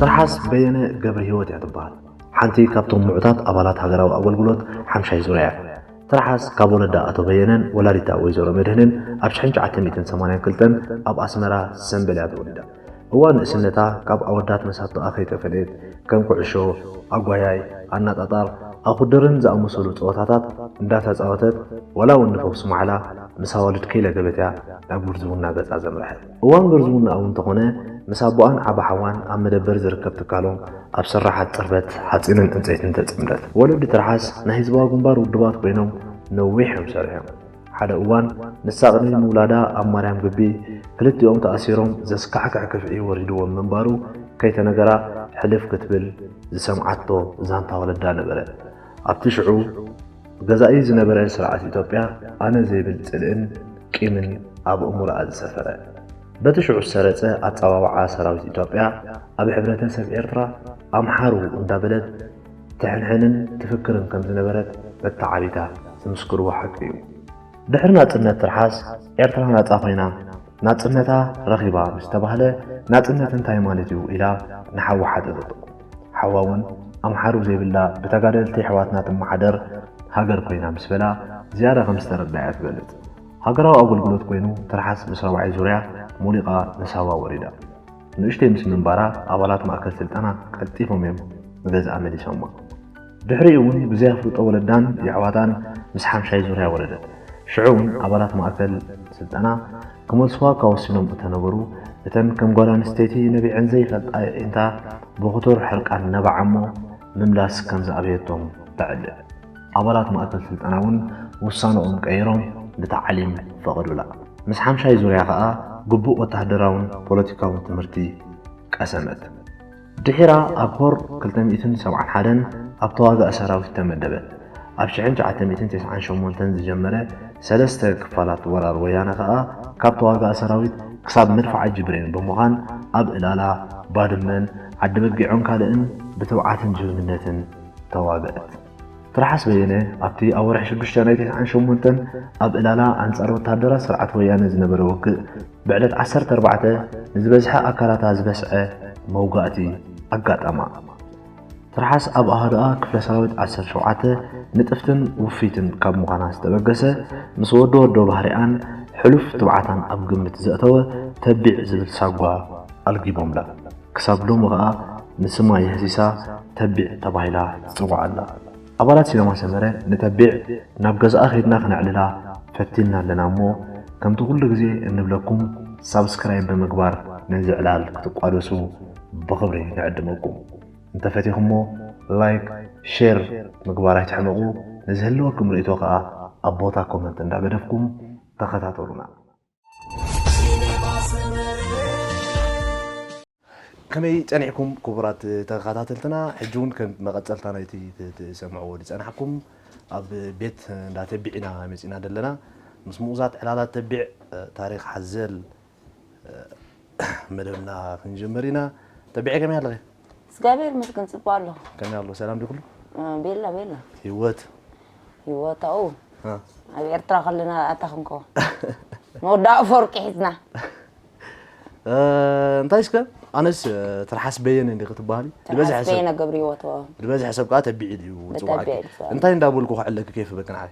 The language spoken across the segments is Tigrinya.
ትርሓስ በየነ ገብረሂወት እያ ትበሃል። ሓንቲ ካብቶም ምዑታት ኣባላት ሃገራዊ ኣገልግሎት ሓምሻይ ዙርያ እያ። ትርሓስ ካብ ወለዳ ኣቶ በየነን ወላዲታ ወይዘሮ መድህንን ኣብ ሽሕን ትሽዓተ ሚእትን ሰማንያን ክልተን ኣብ ኣስመራ ሰምበል እያ ተወሊዳ። እዋን ንእስነታ ካብ ኣወዳት መሳቶኣ ከይተፈለየት ከም ኩዕሾ፣ ኣጓያይ፣ ኣናጣጣር፣ ኣኹድርን ዝኣመሰሉ ጸወታታት እንዳተጻወተት፣ ዋላ እውን ንፈውሲ ማዕላ ምስ ኣዋልድ ከይለገበት እያ ናብ ግርዝውና ገጻ ዘምርሐት። እዋን ግርዝውናኣ እውን እንተኾነ፣ ምስ ኣቦኣን ዓቢ ሓዋን ኣብ መደበር ዝርከብ ትካሎም ኣብ ስራሓት ጽርበት ሓጺንን ዕንጸይትን ተጸምደት። ወለዲ ትርሓስ ናይ ህዝባዊ ግንባር ውድባት ኮይኖም ነዊሕ እዮም ሰሪሖም። ሓደ እዋን ንሳ ቅድሚ ምውላዳ ኣብ ማርያም ግቢ ክልቲኦም ተኣሲሮም ዘስካሕክሕ ክፍዒ ወሪድዎም ምንባሩ ከይተነገራ ሕልፍ ክትብል ዝሰምዓቶ ዛንታ ወለዳ ነበረ። ኣብቲ ሽዑ ገዛኢ ዝነበረ ስርዓት ኢትዮጵያ ኣነ ዘይብል ጽልእን ቂምን ኣብ ኣእምሮኣ ዝሰፈረ። በቲ ሽዑ ዝሰረጸ ኣጸዋውዓ ሰራዊት ኢትዮጵያ ኣብ ሕብረተሰብ ኤርትራ ኣምሓሩ እንዳበለት ትሕንሕንን ትፍክርን ከም ዝነበረት መተዓቢታ ዝምስክርዎ ሓቂ እዩ። ድሕሪ ናጽነት ትርሓስ ኤርትራ ናጻ ኮይና ናጽነታ ረኺባ ምስ ተባህለ፣ ናጽነት እንታይ ማለት እዩ ኢላ ንሓዋ ሓተተቶ። ሓዋ እውን ኣምሓሩ ዘይብላ ብተጋደልቲ ኣሕዋትና ትመሓደር ሃገር ኮይና ምስ በላ ዝያዳ ከም ዝተረድኣ እያ ትገልጽ። ሃገራዊ ኣገልግሎት ኮይኑ ትርሓስ ምስ ራብዓይ ዙርያ ሞሊቓ ንሳዋ ወሪዳ። ንእሽተይ ምስ ምንባራ ኣባላት ማእከል ስልጠና ቀልጢፎም እዮም ንገዝኣ መሊሶማ። ድሕሪኡ እውን ብዘይ ኣፍልጦ ወለዳን የሕዋታን ምስ ሓምሻይ ዙርያ ወረደት። ሽዑ እውን ኣባላት ማእከል ስልጠና ክመልስዋ እኳ ወሲኖም እተነበሩ፣ እተን ከም ጓል ኣንስተይቲ ነቢዐን ዘይፈልጣ የዒንታ ብኽቱር ሕርቃን ነባዓ እሞ ምምላስ ከም ዝኣበየቶም ተዕልል። ኣባላት ማእከል ስልጠና እውን ውሳነኦም ቀይሮም ንታዕሊም ፈቐዱላ። ምስ ሓምሻይ ዙርያ ኸኣ ግቡእ ወተሃደራውን ፖለቲካውን ትምህርቲ ቀሰመት። ድሒራ ኣብ ኮር ክልተ ሚእትን ሰብዓን ሓደን ኣብ ተዋጋኢ ሰራዊት ተመደበት። ኣብ ሽሕን ትሽዓተ ሚእትን ተስዓን ሸሞንተን ዝጀመረ ሰለስተ ክፋላት ወራር ወያነ ኸኣ ካብ ተዋጋኢ ሰራዊት ክሳብ መድፍዓጂ ብሬን ብምዃን ኣብ እላላ፣ ባድመን፣ ዓዲ በጊዖን ካልእን ብትብዓትን ጅግንነትን ተዋግአት። ትርሓስ በየነ ኣብቲ ኣብ ወርሒ ሽዱሽተ ናይ ተስዓን ሸሞንተን ኣብ እላላ ኣንጻር ወተሃደራት ስርዓት ወያነ ዝነበረ ውግእ ብዕለት ዓሰርተ ኣርባዕተ ንዝበዝሐ ኣካላታ ዝበስዐ መውጋእቲ ኣጋጠማ። ትርሓስ ኣብ ኣሃዱኣ ክፍለ ሰራዊት ዓሰርተ ሸውዓተ ንጥፍትን ውፍይትን ካብ ምዃና ዝተበገሰ፣ ምስ ወዶ ወዶ ባህሪኣን ሕሉፍ ትብዓታን ኣብ ግምት ዘእተወ ተቢዕ ዝብል ሳጓ ኣልጊቦምላ። ክሳብ ሎሚ ኸኣ ንስማ የህሲሳ ተቢዕ ተባሂላ ትጽዋዕ ኣላ። ኣባላት ሲነማ ሰመረ ንተቢዕ ናብ ገዝኣ ኸይድና ክነዕልላ ፈቲንና ኣለና እሞ፣ ከምቲ ኩሉ ግዜ እንብለኩም ሳብስክራይብ ብምግባር ነዚ ዕላል ክትቋደሱ ብኽብሪ ንዕድመኩም። እንተፈቲኹሞ ላይክ፣ ሼር ምግባር ኣይትሕመቑ። ንዝህልወኩም ርእይቶ ኸኣ ኣብ ቦታ ኮመንት እንዳገደፍኩም ተኸታተሉና። ከመይ ጸኒሕኩም ክቡራት ተኸታተልትና? ሕጂ እውን ከም መቐጸልታ ናይቲ ት-፣ ትሰምዕዎ ዝጸናሕኩም ኣብ ቤት እንዳ ተቢዕ ኢና መጺና ዘለና። ምስ ምኡዛት ዕላላት ተቢዕ ታሪኽ ሓዘል መደብና ክንጅምር ኢና። ተቢዐ ከመይ ኣለኺ? እግዚኣብሔር ይመስገን ጽቡቕ ኣለኹ። ከመይ ኣሎ? ሰላም ድዩ ኩሉ? እ፣ ቤላ፣ ቤላ። ህይወት? ህይወት፣ ኣው። እ። ኣብ ኤርትራ ከለና ኣታ ክንኮ። መወዳእ ኣፈወርቂ ሒዝና። እ፣ እንታይ እስከ? ኣነስ፣ እ፣ ትርሓስ በየነ እንዲኺ ትበሃሊ? ትርሓስ ዝበዝሐ ሰብ በየነ ገብረ ህይወት፣ ኣዎ። ዝበዝሐ ሰብ ከኣ ተቢዒ ድዩ ዝጽዋዓኪ? ተቢዒ ድዩ ዝጽዋዓኒ? እንታይ እንዳበልኩ ክዕለኪ ከይፍበኪ ንዓይ?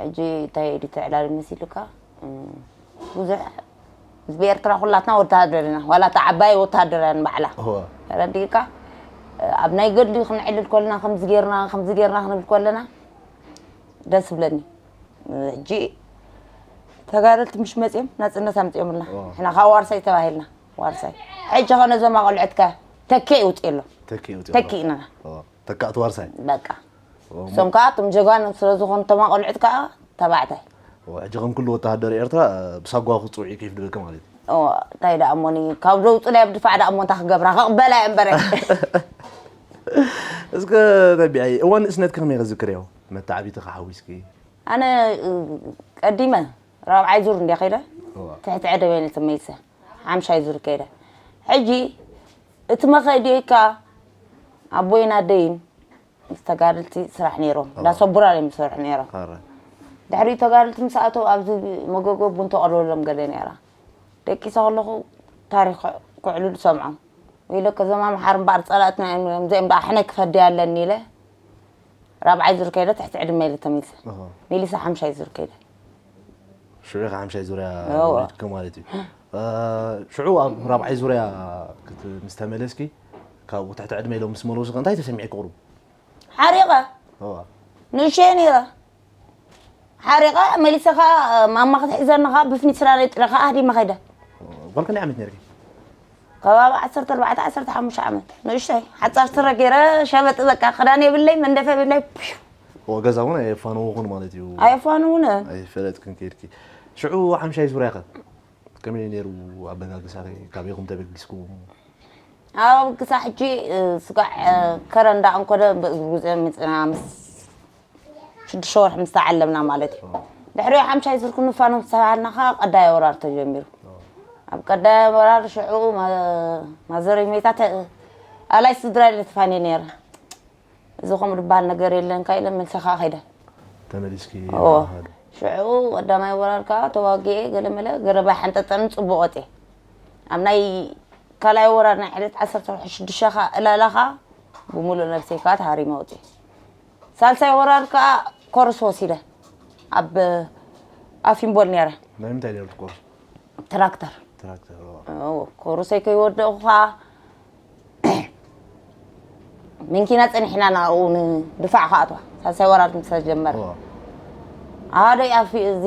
ሕጂ እንታይ ድዩ ተዕላሊ መሲሉካ? እም፣ ብዙሕ ህዝቢ ኤርትራ ኩላትና ወተሃደር ኢና። ዋላ እታ ዓባይ ወተሃደር እያ ንባዕላ። እወ። ተረዲእካ? ኣብ ናይ ገድሊ ክንዕልል ከለና ከምዚ ጌርና፣ ከምዚ ጌርና ክንብል ከለና ደስ ይብለኒ። ሕጂ ተጋደልቲ ምሽ መጺኦም ናጽነት ኣምጺኦምልና። እወ። ንሕና ካብ ዋርሳይ ተባሂልና። ዋርሳይ። ሕጂ ኸ ነዞም ኣቆልዑትከ ተኪ ይውጽእ ኣሎ። ተኪ ይውጽእ ኣሎ። ተኪ ኢና። እወ። ተካእቲ ዋርሳይ። በቃ እሶም ከዓ እቶም ጀጋኑ ስለ ዝኾኑ እቶም ኣቆልዑት ከዓ ተባዕታይ። ሕጂ ከም ኩሉ ወተሃደር ኤርትራ ብሳጓ ክትፅውዒ ከይፍ ድበልከ ማለት እዩ። እንታይ ደኣ እሞኒ ካብ ደውፅላ ኣብ ድፋዕ ደኣ እሞ እንታይ ክገብራ ክቕበላ እየ እምበረ። እስከ ተቢዐይ እዋን ንእስነትኪ ከመይ ከዝክርዮ? መተዓቢትኺ ሓዊስኪ። ኣነ ቀዲመ ራብዓይ ዙር እንዲያ ከይደ ትሕቲ ዕደበ ኢለ ተመልሰ ሓምሻይ ዙር ከይደ። ሕጂ እቲ መኸዲ ከ ኣቦይን ኣደይን ምስ ተጋደልቲ ስራሕ ነይሮም እንዳ ሰቡራ እዮም ዝሰርሑ ነይሮም። ድሕሪ ተጋደልቲ ምስ ኣተው ኣብዚ መጎጎ ቡን ተቐርበሎም ገለ ነይራ። ደቂሰ ከለኹ ታሪክ ክዕልሉ ሰምዖም። ኢለ ከዞም ኣምሓር እምበኣር ፀላእትና እዮም እዚኦም ደኣ ሕነ ክፈዲ ኣለኒ ኢለ ራብዓይ ዙር ከይደ ትሕቲ ዕድመ ኢለ ተመልሰ። ሚሊሳ ሓምሻይ ዙር ከይደ። ሽዑ ኢኻ ሓምሻይ ዙርያ ወሪድኪ ማለት እዩ። ሽዑ ኣብ ራብዓይ ዙርያ ምስ ተመለስኪ ካብኡ ትሕቲ ዕድመ ኢሎም ምስ መለሱኺ እንታይ ተሰሚዕኪ ቁሩብ? ሓሪቐ ንእሸ ነይረ ሓሪቐ መሊሰኻ ማማ ክትሕዘኒ ኸዓ ብፍኒት ስላለይ ጥረ ኸዓ ኣህዲመ ኸይደ። ጓል ክንደይ ዓመት ነርኪ? ከባቢ ዓሰርተ ኣርባዕተ ዓሰርተ ሓሙሽተ ዓመት ንእሽተይ ሓፃር ስረ ገይረ ሸበጥ በቃ ክዳን የብለይ መንደፈ የብለይ። ገዛ እውን ኣየፋነውኹን ማለት እዩ። ኣየፋንውነ። ኣይፈለጥክን ከይድኪ። ሽዑ ሓምሻይ ዙርያ ኸ ከመይ ነይሩ ኣበጋግሳ? ካበይኹም ተበጊስኩም? ኣብ ግሳ ሕጂ ስጋዕ ከረ እንዳኣንኮደ ብእግሪ ጉዘ ምፅና ምስ ሽዱሽተ ወርሒ ምስ ተዓለምና ማለት እዩ። ድሕሪኡ ሓምሻይ ዙር ክንፋኖም ዝተባሃልና ከዓ ቀዳይ ወራር ተጀሚሩ። ኣብ ቀዳይ ወራር ሽዑ ማዘረይ ሜታ ኣላይ ስድራ ኢለ ተፋንየ ነይረ። እዚ ከምኡ ዝበሃል ነገር የለን ከ ኢለ መልሰ ከዓ ከይደ። ተመሊስኪ ሽዑ ቀዳማይ ወራር ከዓ ተዋጊኤ ገለመለ ገረባ ሓንጠጠን ፅቡቅ ወፅየ። ኣብ ናይ ካልኣይ ወራር ናይ ዕለት ዓሰርተ ሽዱሽተ ከዓ ዕላላ ከዓ ብምሉእ ነብሰይ ከዓ ተሃሪመ ወፅየ። ሳልሳይ ወራር ከዓ ኮርስ ወሲደ ኣብ ኣፊምቦል ነይረ። ናይ ምንታይ ነይሩ እቲ ኮርስ? ትራክተር። ትራክተር። ኮርሰይ ከይወደእኹ ከዓ መንኪና ፀኒሕና ናብኡ ንድፋዕ ክኣትዋ ሳልሳይ ወራር ምስ ተጀመረ ኣሃደይ ኣፊ እዚ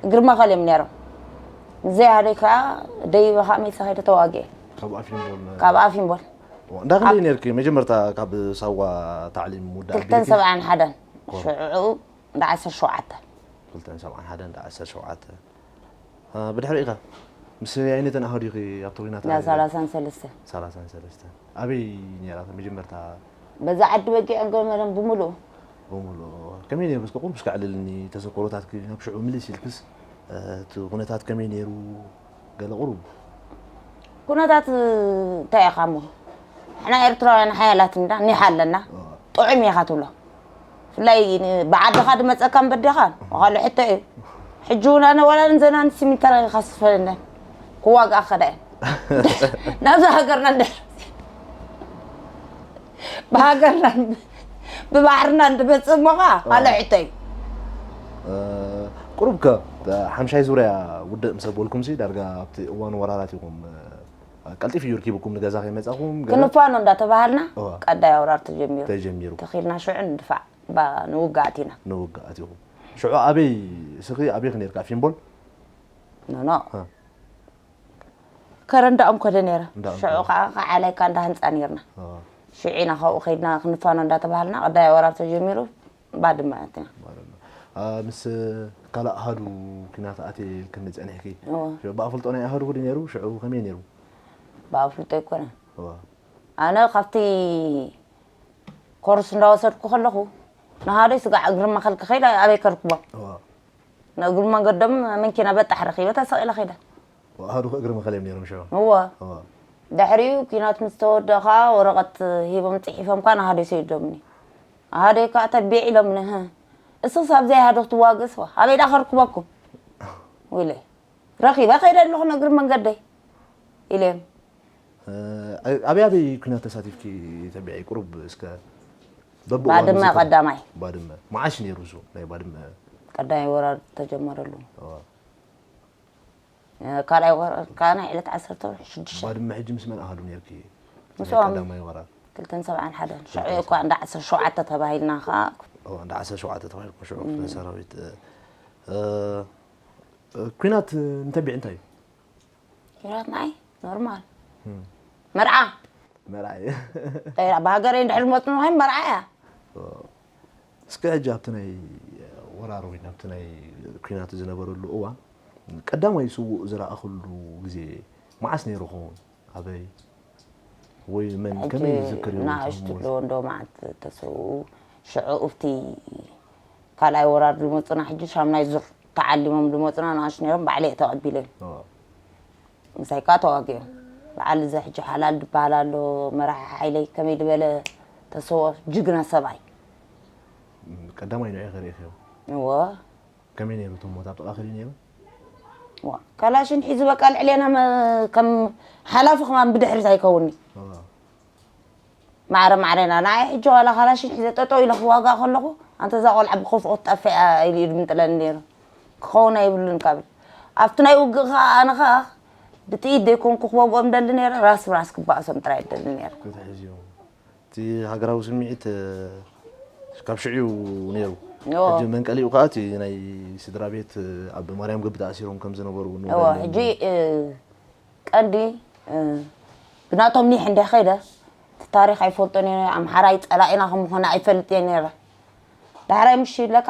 እግሪ መኸል እዮም ነይሮም። ንዘይ ኣሃደይ ከዓ ደይበ ከዓ መይሰ ከይደ ተዋግኤ ካብ ኣፊምቦል ካብ ኣፊምቦል እንዳ ክንደይ ነርኪ መጀመርታ ካብ ሳዋ ታዕሊም ምውዳእ ክልተን ኣቢልኪ? ሰብዓን ሓደን ሽዑ እንዳ ዓሰርተ ሸውዓተ ክልተን ሰብዓን ሓደን እንዳ ዓሰርተ ሸውዓተ። እ፣ ብድሕሪኡ ከ ምስ ኣይነተን ኣሃዱ ኢኺ ኣብቲ ኲናት እንዳ ኣበይ? ሰላሳን ሰለስተን ሰላሳን ሰለስተን ኣበይ ነይራ እታ መጀመርታ? በዛ ዓዲ በጊዖም ገመሎም ብምሉኡ። ብምሉኡ ከመይ ነይሩ? እስከ ቁሩብ እስከ ኣዕልልኒ ተዘክሮታትኪ ናብ ሽዑ ምልስ ኢልክስ፣ እ፣ እቲ ኩነታት ከመይ ነይሩ? ገለ ቁሩብ ኩነታት እንታይ ኢኻ እሞ ንሕና ኤርትራውያን ሓያላት እንዳ እኒሓ ኣለና ጥዑም ኢኻ ትብሎ ብፍላይ ብዓድኻ ድመፀካ በዴኻ ዋኻሉ ሕቶ እዩ ሕጂ እውን ኣነ ዋላ ንዘናን ሲሚንተራ ይኸስፈለና ክዋግኣ ከዳ እየ ናብዛ ሃገርና እንደ ብሃገርና ብባሕርና እንድመፅእ እሞ ኸዓ ካልእ ሕቶ እዩ ቁሩብ ከ ሓምሻይ ዙርያ ውድእ ምስ ኣበልኩም ሲ ዳርጋ ኣብቲ እዋን ወራራት ኢኹም ቀልጢፍ እዩ ርኪብኩም ንገዛ ከይመፃኹም ገለ ክንፋኖ እንዳተባሃልና እዋ። ቀዳይ ኣውራር ተጀሚሩ ተጀሚሩ ተኺልና ሽዑ ንድፋዕ ባ- ንውጋእ ኣቲና ንውግእ ኣቲኹም ሽዑ ኣበይ እስኺ ኣበይ ክነርካ ፊምቦል ኖኖ እ። ከረ እንዳኦም ኮደ ነይረ እንዳኦም ሽዑ ኮደ። ከዓ ከዓላይካ እንዳሃንፃ ነይርና እ። ሽዒና ካብኡ ከይድና ክንፋኖ እንዳተባሃልና ቀዳይ ኣውራር ተጀሚሩ ባድመ ኣቲና ማለት ነው። አ፣ ምስ ካልእ ኣሃዱ ኪናት ኣትየ ኢልክኒ ጸኒሕኪ። እወ። ብኣፍልጦ ናይ ኣሃዱ ክዲ ነይሩ? ሽዑ ከመይ ነይሩ? ብኣፍልጦ ኣይኮነን። እወ። ኣነ ካብቲ ኮርስ እንዳወሰድኩ ከለኹ ንሃደይ ስጋዕ እግሪ መኸል ክኸይድ ኣበይ ከርክቦም? እወ። ንእግሪ መንገዶም መንኪና በጣሕ ረኺበ ተሰቒለ ኸይደ። ኣሃዱ እግሪ መኸል እዮም ነይሮም ሽዑ። እወ። እወ። ድሕሪኡ ኲናት ምስ ተወደኣ ኸዓ ወረቐት ሂቦም ጽሒፎም ከኣ ንኣሃደይ ሰዲዶምኒ። ኣሃደይ ከኣ ተቢዕ ኢሎምኒ፣ "ህህ፣ እስኽስ ኣብ ዘይኣሃዱ ክትዋግእስ ኣበይ ደኣ ከርክበኩም?" ኢለ ረኺበ ከይደ ኣለኹ ንእግሪ መንገደይ ኢለ። ኣበይ ኣበይ ኲናት ተሳቲፍኪ ተቢዐይ? ቁሩብ እስከ በብእዋኑ ባድመ ዝኽሪ- ቀዳማይ። ባድመ። መዓሽ ነይሩ እሱ ናይ ባድመ? ቀዳማይ ወራር ተጀመረሉ። እዋ። ካልኣይ ወር ከዓ ናይ ዕለት ዓሰርተ ሽዱሽተ ባድመ ሕጂ ምስ መን ኣሃዱ ነርኪ? ምስኦም ቀዳማይ ወራር ክልተን ሰብዓን ሓደን ሽዑ እኳ እንዳ ዓሰርተ ሸውዓተ ተባሂልና ከዓ እዋ እንዳ ዓሰርተ ሸውዓተ ተባሂልኩም ሽዑ ክፍለ ሰራዊት እ፣ እ፣ ኲናት እንተቢዕ እንታይ እዩ? ኲናት ንዓይ ኖርማል መርዓ መርዓ ብሃገረይ እንድሕር ዝመፅኑ ኸይን መርዓ እያ። እስከ ሕጂ ኣብቲ ናይ ወራር ወይ ኣብቲ ናይ ኩናት ዝነበረሉ እዋን ቀዳማይ ስዉእ ዝረኣኽሉ ግዜ መዓስ ነይሩ ኸውን? ኣበይ ወይ መን ከመይ ዝዝክር እዩ? ናእሽቱ ኣለዎ እንዶ መዓት ተሰውኡ ሽዑ እብቲ ካልኣይ ወራር ዝመፁና ሕጂ ሻምናይ ዙር ተዓሊሞም ዝመፁና ንኣሽ ነይሮም ባዕለ እየ ተቐቢለን። ምሳይ ከዓ ተዋጊኦም። በዓል እዚ ሕጂ ሓላል ዝበሃል ኣሎ መራሒ ሓይለይ ከመይ ዝበለ ተሰዎ ጅግና ሰብኣይ። ቀዳማይ ንዑ ከርእኽዮ እዎ ከመይ ነይሩ እቶም ሞት ኣብ ጥቓ ከዲ ነይሩ? ዋ፣ ካላሽን ሒዙ በቃ ልዕሌና መ- ከም ሓላፊ ከማን ብድሕሪት ኣይከውንኒ። ማዕረ ማዕረና ንዓይ ሕጂ ዋላ ካላሽን ሒዘ ጠጠው ኢለ ክዋጋእ ከለኹ ኣንተ እዛ ቆልዓ ብኸፍኦ ትጠፍእ እያ ኢሉ ኢዱ ምጥለኒ ነይሩ። ክኸውን ኣይብሉን ካብ ኣብቲ ናይ ውግእ ከዓ ኣነ ከዓ ብጥይት ዘይኮንኩ ክወግኦም ደሊ ነይረ ራስ ብራስ ክበኣሶም ጥራይ ደሊ ነይረ። ክትሕዝዮ እቲ ሃገራዊ ስምዒት ካብ ሽዑ ነይሩ። ሕጂ መንቀሊኡ ከዓ እቲ ናይ ስድራ ቤት ኣብ ማርያም ግቢ ተኣሲሮም ከም ዝነበሩ እውን እዎ ሕጂ ቀንዲ ብናቶም ኒሕ እንደ ኸይደ እቲ ታሪኽ ኣይፈልጦን እየ ኣምሓራይ ፀላኢና ከም ምኾነ ኣይፈልጥ እየ ነይረ። ዳሕራይ ምሽ ይብለካ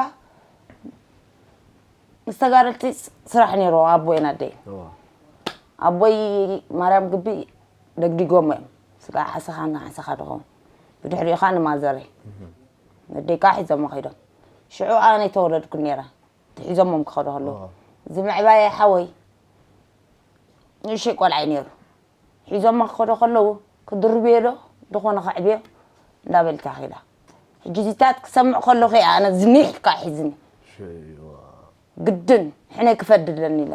ምስ ተጋደልቲ ስራሕ ነይርዎም ኣቦይን ኣደይን። ኣቦይ ማርያም ግቢ ደግዲጎም እዮም ስጋ ሓሰኻ እና ሓሰኻ ድኾም ብድሕሪኡ ከዓ ንማዘረይ ኣደይ ከዓ ሒዞሞ ከይዶም። ሽዑ ኣነ ኣይተወለድኩን ነይረ። ሒዞሞም ክኸዱ ከለዉ ዝምዕባየ ሓወይ ንእሽተይ ቆልዓ እዩ ነይሩ። ሒዞሞ ክኸዱ ከለዉ ክድርብዮ ዶ ዝኾነ ከዕብዮ እንዳበልካ ኺዳ። ሕጂ እዚታት ክሰምዕ ከለኹ እየ ኣነ ዝኒሕ ኢልካ ሒዝኒ። ግድን ሕነ ክፈድለኒ ኢለ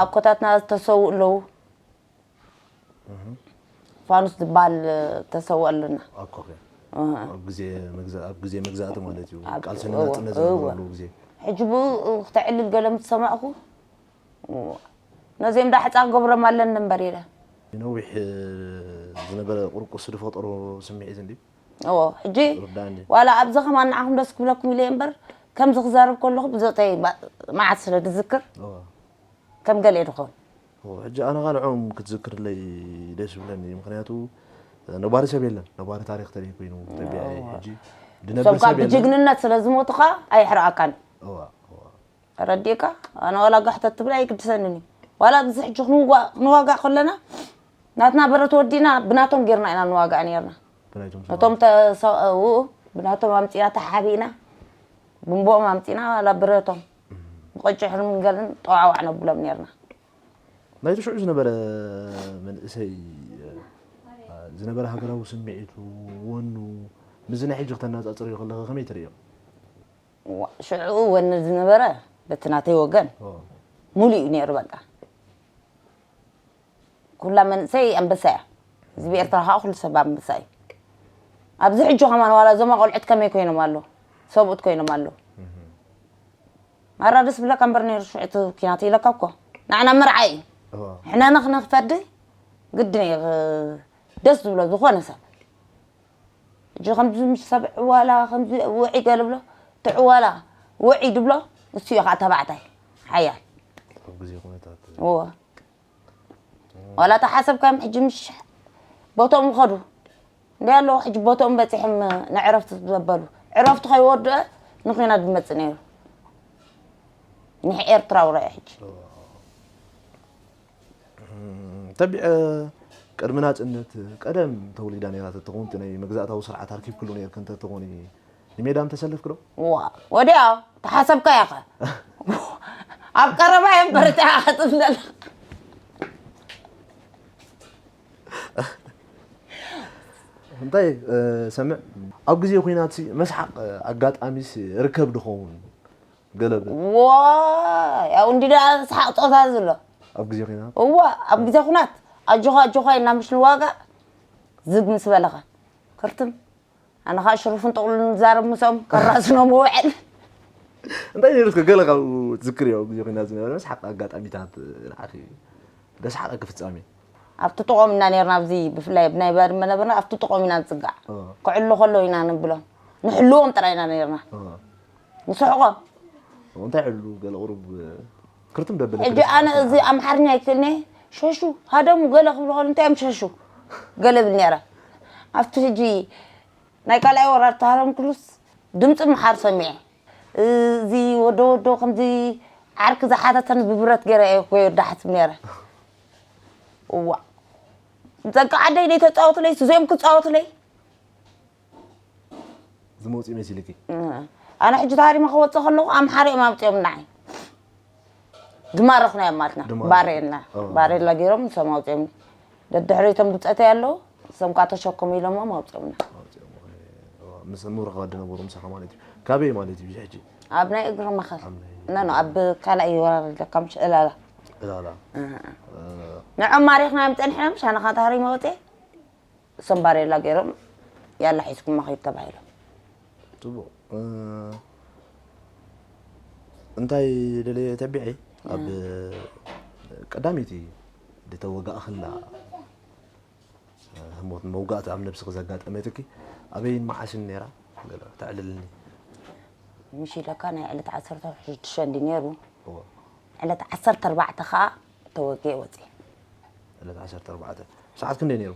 ኣኮታትና ዝተሰውኡ ኣለዉ። ፋኑስ ዝበሃል ተሰውኦ ኣለና። ኣብ ግዜ መግዛእቲ ማለት እዩ። ቃልሲ ንናፅነት ዝነበረሉ ግዜ ሕጂ ብኡ ክተዕልል ገለ ምስ ሰማዕኩ ነዚኦም ዳ ሕፃ ክገብሮም ኣለኒ እምበር ኢለ። ነዊሕ ዝነበረ ቁርቁስ ዝፈጠሮ ስምዒት እንዲ እዎ ሕጂ ርዳኒ። ዋላ ኣብዚ ከማን ንዓኹም ደስ ክብለኩም ኢለ እየ እምበር ከምዚ ክዛረብ ከለኹ ብዘጠይ መዓት ስለ ዝዝክር ከም ገለ ድኾን ሕጂ ኣነ ኻልዖም ክትዝክርለይ ደስ ይብለኒ እዩ። ምክንያቱ ነባሪ ሰብ የለን፣ ነባሪ ታሪክ ተለይ ኮይኑ ኢትዮጵያ ሕጂ ድነብር እሶም ካብ ሰብ የለን። ብጅግንነት ስለ ዝሞቱ ኸዓ ኣይሕርኣካን እዩ። እዋ፣ እዋ። ተረዲእካ ኣነ ዋላ ጋሕተት ትብል ኣይግድሰንን እዩ። ዋላ ኣብዚ ሕጂ ክንዋጋእ ክንዋጋእ ከለና ናትና ብረት ወዲና ብናቶም ጌርና ኢና ንዋጋእ ነርና። ብናይቶም ነቶም ተሰብኡ ብናቶም ኣምፂና ተሓቢእና ብንቦኦም ኣምፂና ዋላ ብረቶም ብቆጭሕን ምንገልን ጠዋዕዋዕ ነብሎም ነርና። ናይቲ ሽዑ ዝነበረ መንእሰይ ዝነበረ ሃገራዊ ስምዒቱ ወኑ ምስዚ ናይ ሕጂ ክተነፃፅርዮ ከለኸ ከመይ ትርእዮ? ሽዑ ወኒ ዝነበረ በቲ ናተይ ወገን ሙሉእ እዩ ነይሩ በቃ። ኩላ መንእሰይ ኣንበሳ እያ። ህዝቢ ኤርትራ ከዓ ኩሉ ሰብ ኣንበሳ እዩ። ኣብዚ ሕጂ ከማን ዋላ እዞም ቆልዑት ከመይ ኮይኖም ኣለዉ? ሰብኡት ኮይኖም ኣለዉ። ማራ ደስ ብለካ እምበር ነይሩ ሽዑ እቲ ኪናት ኢለካ እኮ ንዓና መርዓ እዩ። ሕነና ክነክፈዲ ግድን እዩ። ደስ ዝብሎ ዝኾነ ሰብ ሕጂ ከምዚ ምስ ሰብ ዕዋላ ከምዚ ውዒ ገለ ብሎ እቲ ዕዋላ ውዒ ድብሎ ንሱ እዩ ከዓ ተባዕታይ ሓያል ኣብ ግዜ ኩነታት እዎ ዋላ ተሓሰብካዮም ሕጂ ምሽ ቦትኦም ይኸዱ እንዲ ኣለዉ ሕጂ ቦትኦም በፂሖም ንዕረፍቲ ዘበሉ ዕረፍቲ ከይወድአ ንኩናት ዝመፅእ ነይሩ። ንሕ ኤርትራ ውረአ ሕጂ ተቢዐ ቅድሚ ናፅነት ቀደም ተወሊዳ ነይራ ተትኸውን እቲ ናይ መግዛእታዊ ስርዓት ኣርኪብክሉ ነይርክ እንተትኾኒ ንሜዳ ምተሰለፍክ ዶ? ዋ ወዲያ ተሓሰብካ ያኸ ኣብ ቀረባ የንበርታ ክጥፍለል እንታይ ሰምዕ ኣብ ግዜ ኩናት መስሓቅ ኣጋጣሚስ ርከብ ድኸውን ገለብ ዋ ያው እንዲ ደኣ ሰሓቅ ፆታ ዝሎ ኣብ ግዜ ኩናት እዋ ኣብ ግዜ ኩናት ኣጆኻ ኣጆኻ ኢልና ምሽ ንዋጋእ ዝግ ምስ በለኻ ክርትም ኣነ ከዓ ሽሩፍን ጥቕሉን ንዛረብ ምስኦም ከራስኖም ውዕል እንታይ ነይሩ እስከ ገለ ካብኡ ትዝክርዮ ኣብ ግዜ ኩናት ዝነበረ መስሓቅ ኣጋጣሚታት ንዓኺ ደስሓቀ ክፍፃሜ ኣብቲ ጥቖም ኢና ነርና ኣብዚ ብፍላይ ብናይ ባድመ ነበርና ኣብቲ ጥቖም ኢና ንፅጋዕ ክዕሉ ከለዉ ኢና ንብሎም ንሕልዎም ጥራይ ኢና ነርና ንስሕቆም እንታይ ዕሉ ገለ ቁሩብ ክርትም ደብል ሕጂ ኣነ እዚ ኣምሓርኛ ኣይክእልኒ ሸሹ ሃደሙ ገለ ክብሉ ከሉ እንታይ እዮም ሸሹ ገለ ብል ነይረ። ኣብቲ ሕጂ ናይ ካልኣይ ወራር ተሃረምኩሉስ ድምፂ ምሓር ሰሚዐ። እዚ ወዶ ወዶ ከምዚ ዓርኪ ዝሓተተን ብብረት ገይረ እየ እኮ ወዳ ሓስብ ነይረ። እዋ፣ ደቂ ዓደይ ደይ ተፃወቱለይ፣ ስዚኦም ክፃወቱለይ። ዝመውፅኡ መሲልኪ? ኣነ ሕጂ ተሃሪመ ክወፅእ ከለኹ ኣምሓራ እዮም ኣምፅኦም ንዓይ። ዝማረኽናዮም ማለትና። ባሬላ፣ ባሬላ ገይሮም ንሶም ኣውፅኦም። ደድሕሪቶም ብፀተይ ኣለዉ። እሶም ከዓ ተሸከሙ ኢሎሞም ኣውፅኦምና። ምስ ምብርኻት ዝነበሩ ምሳኻ ማለት እዩ። ካበይ ማለት እዩ ሕጂ? ኣብ ናይ እግሪ ማኸል። ኖ ኖ፣ ኣብ ካልኣይ ወራር ኣለካ ምሽ ዕላላ። ዕላላ። ንዖም ማሪኽናዮም ፀኒሕና ምሽ ኣነ ከዓ ተሃሪመ ወፅየ። እሶም ባሬላ ገይሮም ያላ ሒዝኩም መኺድ ተባሂሎም። ፅቡቕ። እንታይ ደለየ ተቢዐ ኣብ ቀዳመይቲ ዝተወጋእኽላ ህሞት መውጋእቲ ኣብ ነብስኺ ዘጋጠመትኪ ኣበይን መዓስን ነይራ? ገለ ተዕልልኒ። ምሽ ኢለካ ናይ ዕለት ዓሰርተ ሽዱሽተ እንዲ ነይሩ። ዕለት ዓሰርተ ኣርባዕተ ከዓ ተወጊኤ ወፅየ። ዕለት ዓሰርተ ኣርባዕተ ሰዓት ክንደይ ነይሩ?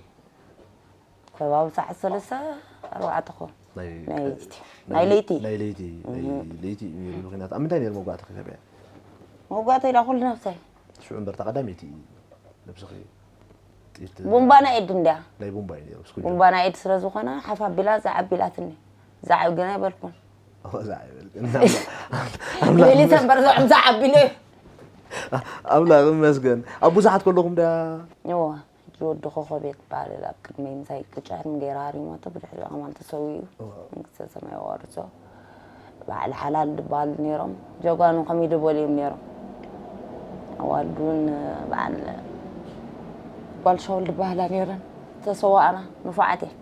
ከባቢ ሰዓት ሰለስተ ኣርባዕተ ክኾን። ናይ ናይ ለይቲ። ናይ ለይቲ። ናይ ለይቲ ናይ ለይቲ እዩ ነይሩ ኩናት። ኣብ ምንታይ ነይሩ መውጋእቲ ከተብያ? መውጋእቲ ኢላ ኩሉ ነብሰይ። ሽዑ እምበር ተቐዳመይቲ እዩ ነብስኺ ጥይት ቡምባ ናይ ኤድ እንድያ። ናይ ቡምባ እዩ ነይሩ። እስኩ ቡምባ ናይ ኤድ ስለ ዝኾነ ሓፍ ኣቢላ ዛዕ ኣቢላትኒ። ዛዕ ግን ኣይበልኩን። ዛዕ ይበል። ሌሊት እምበር ዞዕም ዛዕ ኣቢለ። ኣምላኽ ይመስገን። ኣብ ብዙሓት ከለኹም ድያ? እዋ። ሕጂ ወዲ ኮኾብ እየ ትበሃል እላ ኣብ ቅድመይ ምሳይ ቅጫ ሕትሚ ገይራ ሃሪማቶ ብድሕሪኡ ከማን ተሰዊኡ መንግስተ ሰማይ የዋርሶ። በዓል ሓላል ዝበሃሉ ነይሮም ጀጋኑ ከመይ ደበሉ እዮም ነይሮም። ኣዋልድ እውን በዓል ጓል ሻውል ዝበሃላ ነይረን ተሰዋእና ንፉዓት እየ።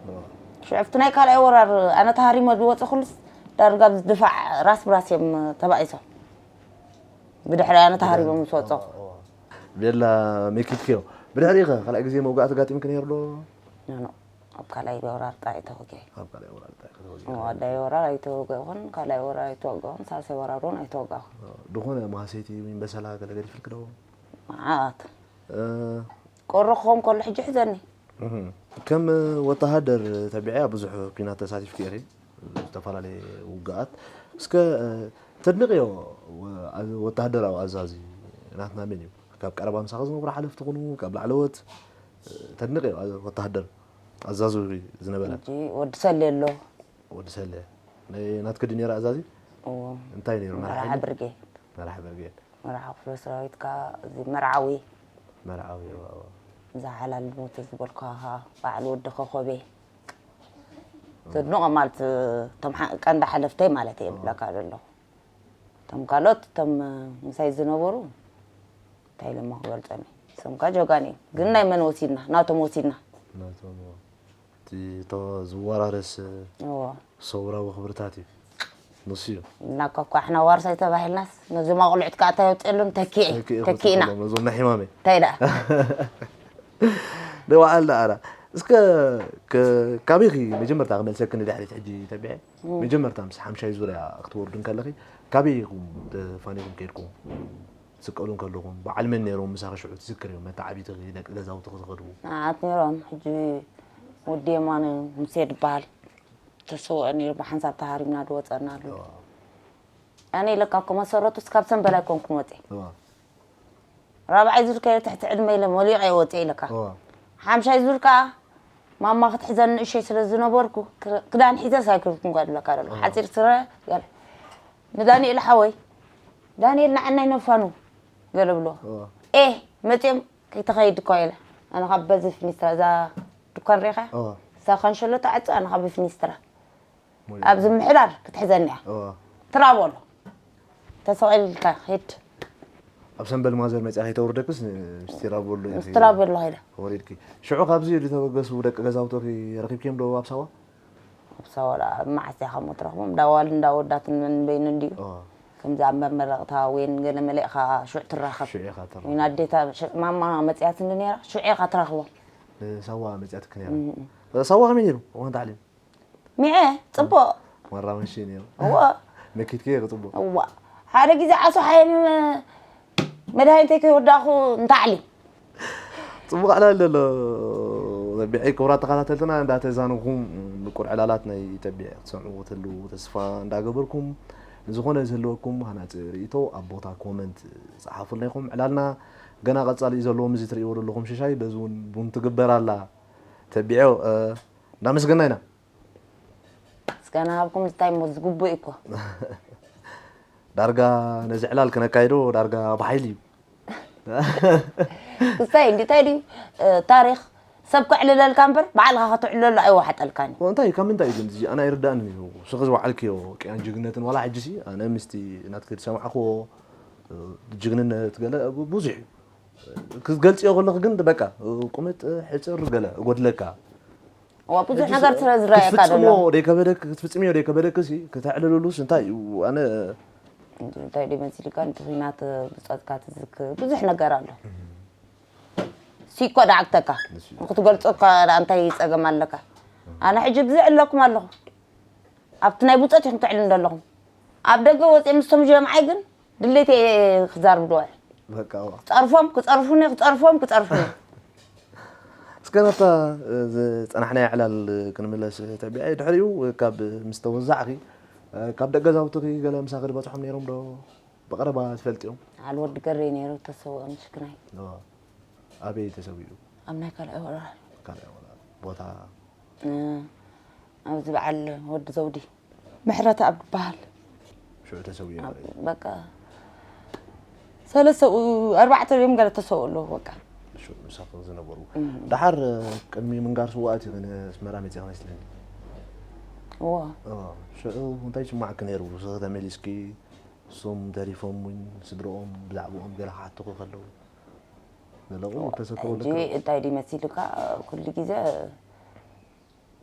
ሽዑ ኣብቲ ናይ ካልኣይ ወራር ኣነ ተሃሪመ ዝወፀ ኩሉስ ዳርጋ ኣብዚ ድፋዕ ራስ ብራስ እዮም ተባኢሶም። ብድሕሪ ኣነ ተሃሪቦም ምስ ወፀኹ። ቤላ ሜኪትክዮ ብድሕሪኡ ኸ ካልኣይ ግዜ መውጋእቲ ኣጋጢምኪ ነይሩ ዶ? ኖ ኖ ኣብ ካልኣይ ወራር ጥራይ ተወጊዐ። ኣብ ካልኣይ ወራር ጥራይ ከተወጊዐ። ዋዳይ ወራር ኣይተወገኹን፣ ካልኣይ ወራር ኣይተወገኹን፣ ሳልሳይ ወራር እውን ኣይተወጋኹን። ድኾነ መሃሰይቲ ወይ በሰላ ገለ ገዲፍልኪ ዶ? መዓት ቆሮ ክኸውን ከሎ ሕጂ ሕዘኒ። ከም ወተሃደር ተቢዐያ ብዙሕ ኲናት ተሳቲፍኪ ኢኺ፣ ዝተፈላለየ ውግኣት። እስከ ተድንቕዮ ወተሃደራዊ ኣዛዚ ናትና መን እዩ? ካብ ቀረባ ምሳኺ ዝነብሩ ሓለፍቲ ኩኑ፣ ካብ ላዕለዎት ተድንቕዮ ወተሃደር ኣዛዚ ዝነበረ? ሕጂ ወዲ ሰሌ ኣሎ። ወዲ ሰሌ። ናይ ናትኪ ድዩ ነይሩ ኣዛዚ? እዎ። እንታይ ነይሩ? መራሒ መራሒ ነይሩ? ብርጌድ። መራሒ ብርጌድ። መራሒ ክፍለ ሰራዊት ከዓ እዚ መርዓዊ። መርዓዊ እዋ እዋ። እዛ ሓላል ሞተ ዝበልኳ ከዓ በዓል ወዲ ኮኾቤ። ዘድንቖ ማለት እቶም ሓ- ቀንዲ ሓለፍተይ ማለት እየ ብለካ ዘለኹ። እቶም ካልኦት እቶም ምሳይ ዝነበሩ እንታይ ኢለ እሞ ክገልፆም እየ። እሶም ከዓ ጀጋኑ እዮም። ግን ናይ መን ወሲድና? ናቶም ወሲድና። ናቶም እቲ እቶ ዝወራረስ እዎ። ሰውራዊ ክብርታት እዩ ንሱ እዩ። እና እኳ እኳ ሕና ዋርሳይ ተባሂልናስ ነዞም ኣቑልዑት ከዓ እንታይ የውፅእሎም ተኪኤ ተኪኤ ተኪእና ክውፅእሎም ነዞም ናይ ሕማመይ እንታይ ደኣ ደዋዓል ደኣራ እስከ ከ- ካበይኺ መጀመርታ ክመልሰኪ ንድሕሪት ሕጂ ተቢዐ መጀመርታ ምስ ሓምሻይ ዙርያ ክትወርዱ እንከለኺ ካበይ ኢኹም ተፋኒኹም ከይድኩም ትስቀሉ እንከለኹም በዓል መን ነይሮም ምሳኺ ሽዑ ትዝክርዮም መተዓቢትኺ ደቂ ገዛውትኺ ዝኸድዉ? መዓት ነይሮም ሕጂ ወዲ የማነ ሙሴ ዝበሃል ተሰውአ ነይሩ ብሓንሳብ ተሃሪምና ዝወፀና ኣሎ ኣነ ኢለካ እኮ መሰረቱ እስካብ ሰንበል ኣይኮንኩን ወፂ ራብዓይ ዙር ከየ ትሕቲ ዕድመ ኢለ መሊቀ እየ ወፂ ኢለካ ሓምሻይ ዙር ከዓ ማማ ክትሕዘኒ ንእሸይ ስለ ዝነበርኩ ክዳን ሒዘ ሳይክል ክንጓድለካ ደሎ ሓፂር ስረ ገለ ንዳንኤል ሓወይ ዳንኤል ንዓናይ ነፋኑ ገለ ብሎ ኤ መፅኦም ከይተኸይድ እኳ ኢለ ኣነ ካብ በዚ ፍኒስትራ እዛ ድኳን ሪኻ እሳ ከንሸሎ ተዓፁ ኣነ ካብ ፍኒስትራ ኣብዚ ምሕዳር ክትሕዘኒ እያ ትራቦሎ ተሰቒልካ ሂድ ኣብ ሰንበል ማዘር መፅያ ከይተውርደክስ ምስቲ ራቦሎ ምስቲ ራቦሎ ኸይደ ወሪድኪ ሽዑ ካብዚ ዝተበገሱ ደቂ ገዛውቶኺ ረኺብኪዮም ዶ ኣብ ሳዋ ኣብሳ ወላ ኣብ መዓስ ኢኻ እሞ ትረኽቦም? እንዳ ኣዋልድ እንዳ ኣወዳትን መንበይኑ እንድዩ። ከምዚ ኣብ መመረቕታ ወይን ገለ መለ ኢኻ ሽዑ ትራኸብ። ሽዑ ኢኻ ትራኸብ። ወይን ኣዴታ ማማ መፅያትኒ ነይራ ሽዑ ኢኻ ትረኽቦም። ንሳዋ መፅያትኪ ነይራ። ሳዋ ከመይ ነይሩ እዋን ታዕሊም? ሚዐ ፅቡቕ። ማራ መሺ ነይሩ። እዋ። መኪትኪ ነይሩ ፅቡቕ። እዋ ሓደ ግዜ ዓሶ ሓየም መድሃኒተይ ከይወዳእኹ ንታዕሊም። ፅቡቕ ዕላል ዘሎ ተቢዐይ ክቡራት ተኸታተልትና እንዳተዛንኹም ምቁር ዕላላት ናይ ተቢዐ ክትሰምዑ ክትህልዉ ተስፋ እንዳገበርኩም፣ ንዝኾነ ዝህልወኩም ሃናፂ ርእይቶ ኣብ ቦታ ኮመንት ጸሓፉልና ኢኹም። ዕላልና ገና ቀጻሊ እዩ ዘለዎ። እዚ ትርእይዎ ዘለኹም ሽሻይ በዚ እውን ቡን ትግበር ኣላ። ተቢዐ እንዳመስገና ኢና። እስከ ናሃብኩም እንታይ እሞ ዝግቡእ እኮ። ዳርጋ ነዚ ዕላል ክነካይዶ ዳርጋ ብሓይሊ እዩ። ክስታይ እንዲ እንታይ ድዩ ታሪኽ ሰብ ክዕልለልካ እምበር ባዕልኻ ከተዕልለሉ ኣይወሓጠልካን እዩ። እንታይ ካብ ምንታይ እዩ ግን እዚ ኣነ ኣይርዳእንን እዩ። ስኺ ዝወዓልክዮ ቅያን ጅግነትን ዋላ ሕጂ ሲ ኣነ ምስቲ ናትኪ ዝሰማዕክዎ ጅግንነት ገለ ብዙሕ እዩ። ክትገልፅዮ ከለኺ ግን በቃ ቁምጥ ሕፅር ገለ እጎድለካ። ዋ ብዙሕ ነገር ስለ ዝረኣየካ ክትፍፅሞ ደሎ ደይከበደክ ክትፍፅምዮ ደይከበደክ ሲ ከተዕልልሉስ እንታይ እዩ ኣነ እንታይ ድዩ መሲልካ ነቲ ኩናት ብፀትካ ትዝክር ብዙሕ ነገር ኣሎ። ሲኮ ዳዕግተካ ንክትገልፆ እኳ ደኣ እንታይ ፀገም ኣለካ? ኣነ ሕጂ ብዝዕ ኣለኩም ኣለኹ ኣብቲ ናይ ብፆት ኢኹም ትዕልሉ ዘለኹም ኣብ ደገ ወፂኦም ምስቶም ጀምዓይ ግን ድሌት እየ ክዛርብ ድውዕል በቃ ዋ። ክፀርፎም ክፀርፉኒ ክፀርፎም ክፀርፉኒ እስከ ናብታ ዝፀናሕናያ ዕላል ክንምለስ ተቢዐ ድሕሪኡ ካብ ምስ ተወዛዕኺ ካብ ደገ ዛውትኺ ገለ ምሳኺ ዝበፅሖም ነይሮም ዶ ብቐረባ ትፈልጥዮም በዓል ወዲ ገሬ ነይሩ ተሰውኦ ምሽክናይ ኣበይ ተሰዊኡ ኣብ ናይ ካልኣይ ወራር ካልኣይ ወራር ቦታ ኣብዚ በዓል ወዲ ዘውዲ ምሕረት ኣብ ዝበሃል ሽዑ ተሰዊኡ ማለት እዩ። በቃ ሰለስተ ኣርባዕተ ድዮም ገለ ተሰውኡ ኣለዉ በቃ ሽዑ ምሳኹ ዝነበሩ እም። ደሓር ቅድሚ ምንጋር ስውኣት እዩ ንስመራ መፂኻ መስለኒ እዎ እዎ። ሽዑ እንታይ ይስማዕኪ ነይሩ ስኺ ተመሊስኪ እሶም ተሪፎም እውን ስድረኦም ብዛዕባኦም ገለ ክሓቱኺ ከለዉ ዘለቑ ተሰክሮ ሕጂ እንታይ ድዩ መሲሉካ ኩሉ ግዜ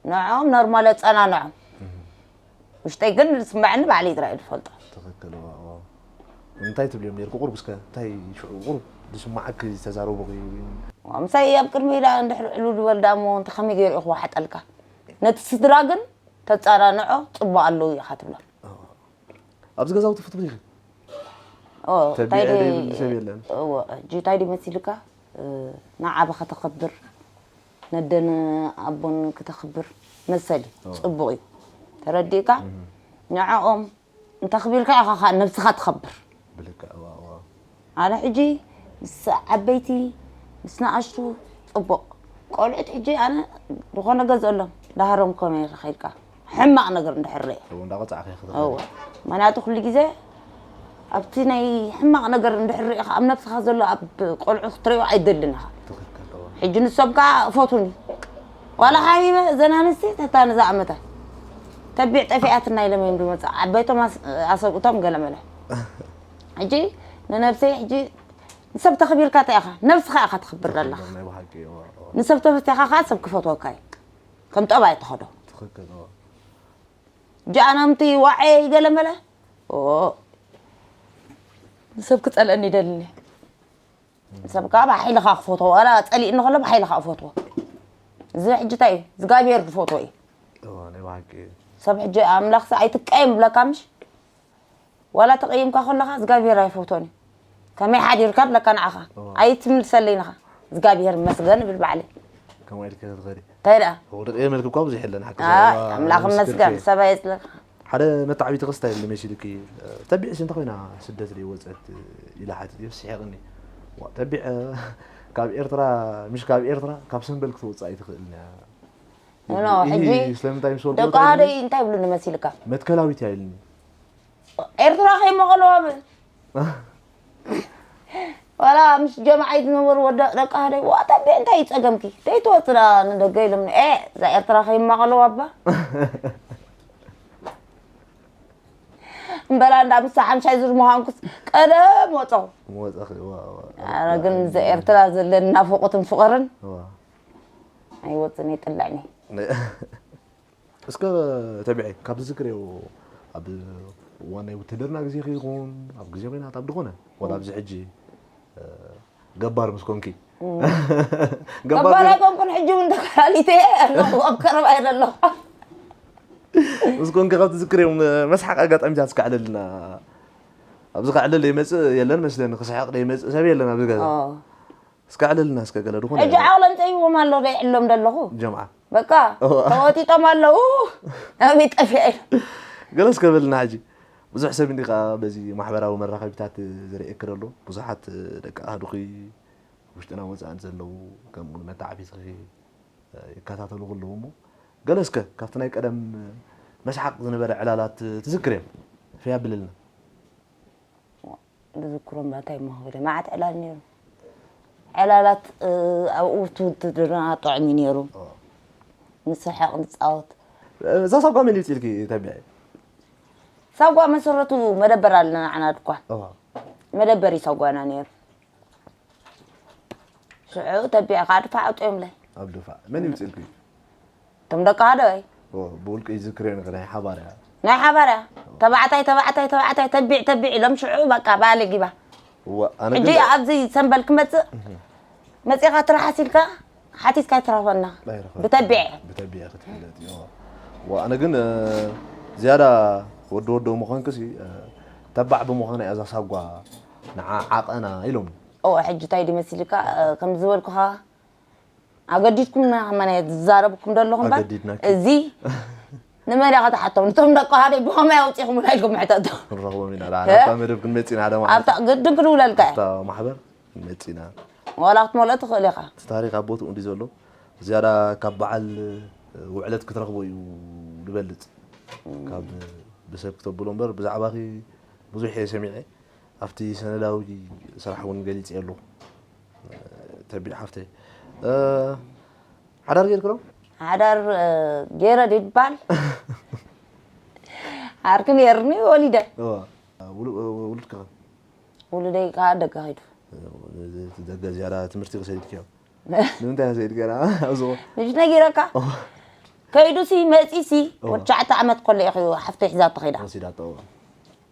ንዕኦም ኖርማል ኣጸናንዖም ውሽጠይ ግን ዝስምዐኒ ባዕለይ ጥራይ እየ ዝፈልጦ ትኽክል እዋ እዋ እንታይ ትብልዮም ነርኩ ቁሩብ እስከ እንታይ ሽዑ ቁሩብ ዝስማዓኪ ዝተዛረቡኺ ምሳይ ኣብ ቅድሚ ኢላ እንድሕር ዕሉ ዝበል ዳሞ እንተ ከመይ ገይሩ ኢኹ ዋሓጠልካ ነቲ ስድራ ግን ተጸናንዖ ጽቡቕ ኣለዉ ኢኻ ትብሎም ኣብዚ ገዛውቲ ፍትፍት ኢኺ ተቢዐ ዘይብሉ ሰብ የለን። እዎ፣ ሕጂ እንታይ ድዩ መሲልካ ንዓቢ ከተኽብር ነደን ኣቦን ክተኽብር መሰል እዩ፣ ፅቡቕ እዩ። ተረዲእካ? ንዕኦም እንተኽቢርካ ኢኻ ከዓ ነብስኻ ትኸብር። ብልክዕ፣ እዋ፣ እዋ። ኣነ ሕጂ ምስ ዓበይቲ ምስ ንኣሽቱ ፅቡቕ፣ ቆልዑት ሕጂ ኣነ ዝኾነ ገዝአሎም ዳሃሮም ከመይ ኢኻ ከይድካ ሕማቕ ነገር እንድሕር ርኤ እው እንዳቐጻዕካ ኢኻ እው ትኸይድ። ምኽንያቱ ኩሉ ግዜ ኣብቲ ናይ ሕማቕ ነገር እንድሕር ርኢኻ ኣብ ነብስኻ ዘሎ ኣብ ቆልዑ ክትሪኦ ኣይደልን ኢኻ ትኽክል እው ሕጂ ንሶም ከዓ እፈቱኒ ዋላ ሓሚመ እዘን ኣንስቲ ተታ ንዛ ኣመታ ተቢዕ ጠፊኣትና ኢሎም እዮም ዝመፅእ ዓበይቶም ኣስ- ኣሰብኡቶም ገለመለ ሕጂ ንነብሰይ ሕጂ ንሰብ ተኽቢርካ እንታይ ኢኻ ነብስኻ ኢኻ ትኽብር ዘለኻ ናይ ብሓቂ እዋ እዋ ንሰብ ተፈቲኻ ከዓ ሰብ ክፈትወካ እዩ ከም ጠባይ ትኸዶ ትኽክል እዋ ጃኣናምቲ ዋዐ ይገለመለ ንሰብ ክፀልአኒ ይደልኒ ሰብ ከዓ ብሓይልኻ ክፈትዎ ዋላ ፀሊእኒ ከሎ ብሓይልኻ ክፈትዎ እዚ ሕጂ እንታይ እዩ እግዚኣብሔር ዝፈትዎ እዩ እዋ ናይ ብሓቂ እዩ ሰብ ሕጂ ኣምላኽሲ ኣይትቀየም ብለካ ምሽ ዋላ ተቐይምካ ከለኻ እግዚኣብሔር ኣይፈትዎን እዩ ከመይ ሓዲርካ ብለካ ንዓኻ ኣይትምልሰለይ ንኻ እግዚኣብሔር መስገን ብል ባዕለይ ከምኡ ኢልኪ ክትኸዲ እንታይ ደኣ ወድቂ የመልክ እኳ ብዙሕ የለን ሓቂ ኣይ ኣምላኽ መስገን ሰብ ኣየፅለካ ሓደ መታዕቢቲ ክስታይ ኢሉ መሲልኪ ተቢዕሲ እንተ ኮይና ስደት ደይ ወፀት ኢላ ሓቲት እዩ ስሒቕኒ ዋ፣ ተቢዕ ካብ ኤርትራ ምሽ ካብ ኤርትራ ካብ ሰንበል ክትወፅእ ኣይትኽእልን እያ ኖ ሕጂ ስለምንታይ ምስ ወልዶ ደቂ ሃደይ እንታይ ይብሉኒ መሲልካ መትከላዊት እያ ኢልኒ ኤርትራ ከይመቐለዋ ብል ዋላ ምስ ጀማዓይ ዝነበሩ ወደ ደቂ ሃደይ ዋታ ቤ እንታይ ይፀገምኪ ደይትወፅዳ ንደገ ኢሎምኒ ኤ እዛ ኤርትራ ከይማቐለዋ እባ እምበላ እንዳ ምሳ ሓምሻይ ዙር ምዃንኩስ ቀደም ወፀኹ ወፀኺ ዋ ዋ ኣነ ግን እዚ ኤርትራ ዘለኒ ናፍቆትን ፍቕርን ዋ ኣይወፅን ይጥልዕኒ እስከ ተቢዐይ ካብ ዝዝክርዮ ኣብ እዋን ናይ ውትድርና ግዜኺ ይኹን ኣብ ግዜ ኹናት ኣብ ዝኾነ ዋላ ኣብዚ ሕጂ ገባር ምስ ኮንኪ ገባር ገባር ኣይኮንኩን ሕጂ እውን ተከላሊተ ኣለኹ ኣብ ከረባ እየ ዘለኹ ምስ ኮንኪ ካብ ትዝክርዮም መስሓቅ ኣጋጣሚታት እስከ ዕለልና ኣብዚ ከዕልል ዘይመፅእ የለን መስለኒ ክስሕቅ ዘይመፅእ ሰብ የለን ኣብዚ ገዛ እስከ ዕልልና እስከ ገለ ድኹን ሕጂ ዓቕሎም ፀይዎም ኣሎ ዶ ይዕሎም ዘለኹ ጀምዓ በቃ ተወጢጦም ኣለዉ ኣበይ ጠፊዐ ኢሉ ገለ እስከ በልና ሕጂ ብዙሕ ሰብ እንዲ ከዓ በዚ ማሕበራዊ መራኸቢታት ዝርእየክ ዘሎ ብዙሓት ደቂ ኣህዱኺ ውሽጥና ወፃእን ዘለዉ ከምኡ መተዓቢትኺ ይከታተሉ ኣለዉ እሞ ገለ እስከ ካብቲ ናይ ቀደም መስሓቕ ዝነበረ ዕላላት ትዝክር እዮም ፍያ ብልልና ዝዝክሮም ባታይ እሞ ክብል መዓት ዕላል ነይሩ ዕላላት ኣብኡ ትውድድርና ጥዑም እዩ ነይሩ ንስሕቕ ንፃወት እዛ ሳጓ መን ይውፅልኪ ተቢዐ ሳጓ መሰረቱ መደበር ኣለና ንዓና ድኳን መደበር ይሳጓና ነይሩ ሽዑ ተቢዕካ ድፋዕ ኣውፅኦምለይ ኣብ ድፋዕ መን ይውፅልኪ እቶም ደቂ ሓደ ወይ ብውልቂ ይዝክር ንክ ናይ ሓባር እያ ናይ ሓባር እያ ተባዕታይ ተባዕታይ ተባዕታይ ተቢዕ ተቢዕ ኢሎም ሽዑ በቃ ባለ ጊባ ሕጂ ኣብዚ ሰንበል ክመፅእ መፂኻ ትረሓስ ኢልካ ሓቲትካ ይትረፈና ብተቢዕ ብተቢዕ ክትፍለጥ እዩ ኣነ ግን ዝያዳ ወዲ ወዶ ምዃንክሲ ተባዕ ብምዃና እያ ዛሳጓ ንዓ ዓቐና ኢሎም እወ ሕጂ እንታይ ድዩ መሲልካ ከም ዝበልኩኻ ኣገዲድኩም ንመን ዝዛረብኩም ዘለኹም ባ ኣገዲድናኪ። እዚ ንመን ኢኻ ትሓቶም ንቶም ደቂ ሃደይ ብኸመይ ኣውፂኹምና ኢልኩም ሕተቶ ክንረኽቦም ኢና ዳሕና ኣብታ መደብ ክንመፅእ ኢና ሓደ መዓልቲ ኣብታ ግድን ክንብለልካ እየ ኣብታ ማሕበር ክንመፅእ ኢና ዋላ ክትመልኦ ትኽእል ኢኻ እቲ ታሪክ ኣብ ቦትኡ እንዲ ዘሎ ዝያዳ ካብ በዓል ውዕለት ክትረኽቦ እዩ ዝበልፅ ካብ ብሰብ ክተብሎ እምበር ብዛዕባኺ ብዙሕ እየ ሰሚዐ ኣብቲ ሰነዳዊ ስራሕ እውን ገሊፀ ኣለኹ ተቢዕ ሓፍተይ ሓዳር ጌርክሎ ሓዳር ገይረ ድባል ዓርኪ ነይርኒ ወሊደ ውሉድካ ውሉደይ ከዓ ደገ ኸይዱ ደገ ዝያዳ ትምህርቲ ክሰይድክዮ ንምንታይ ሰይድክዮ ኣብዚ ንሽ ነጊረካ ከይዱ ሲ መፂ ሲ ወዲ ትሽዓተ ዓመት ከሎ ኢኺ ሓፍተይ ሒዛቶ ኸይዳ ወሲዳቶ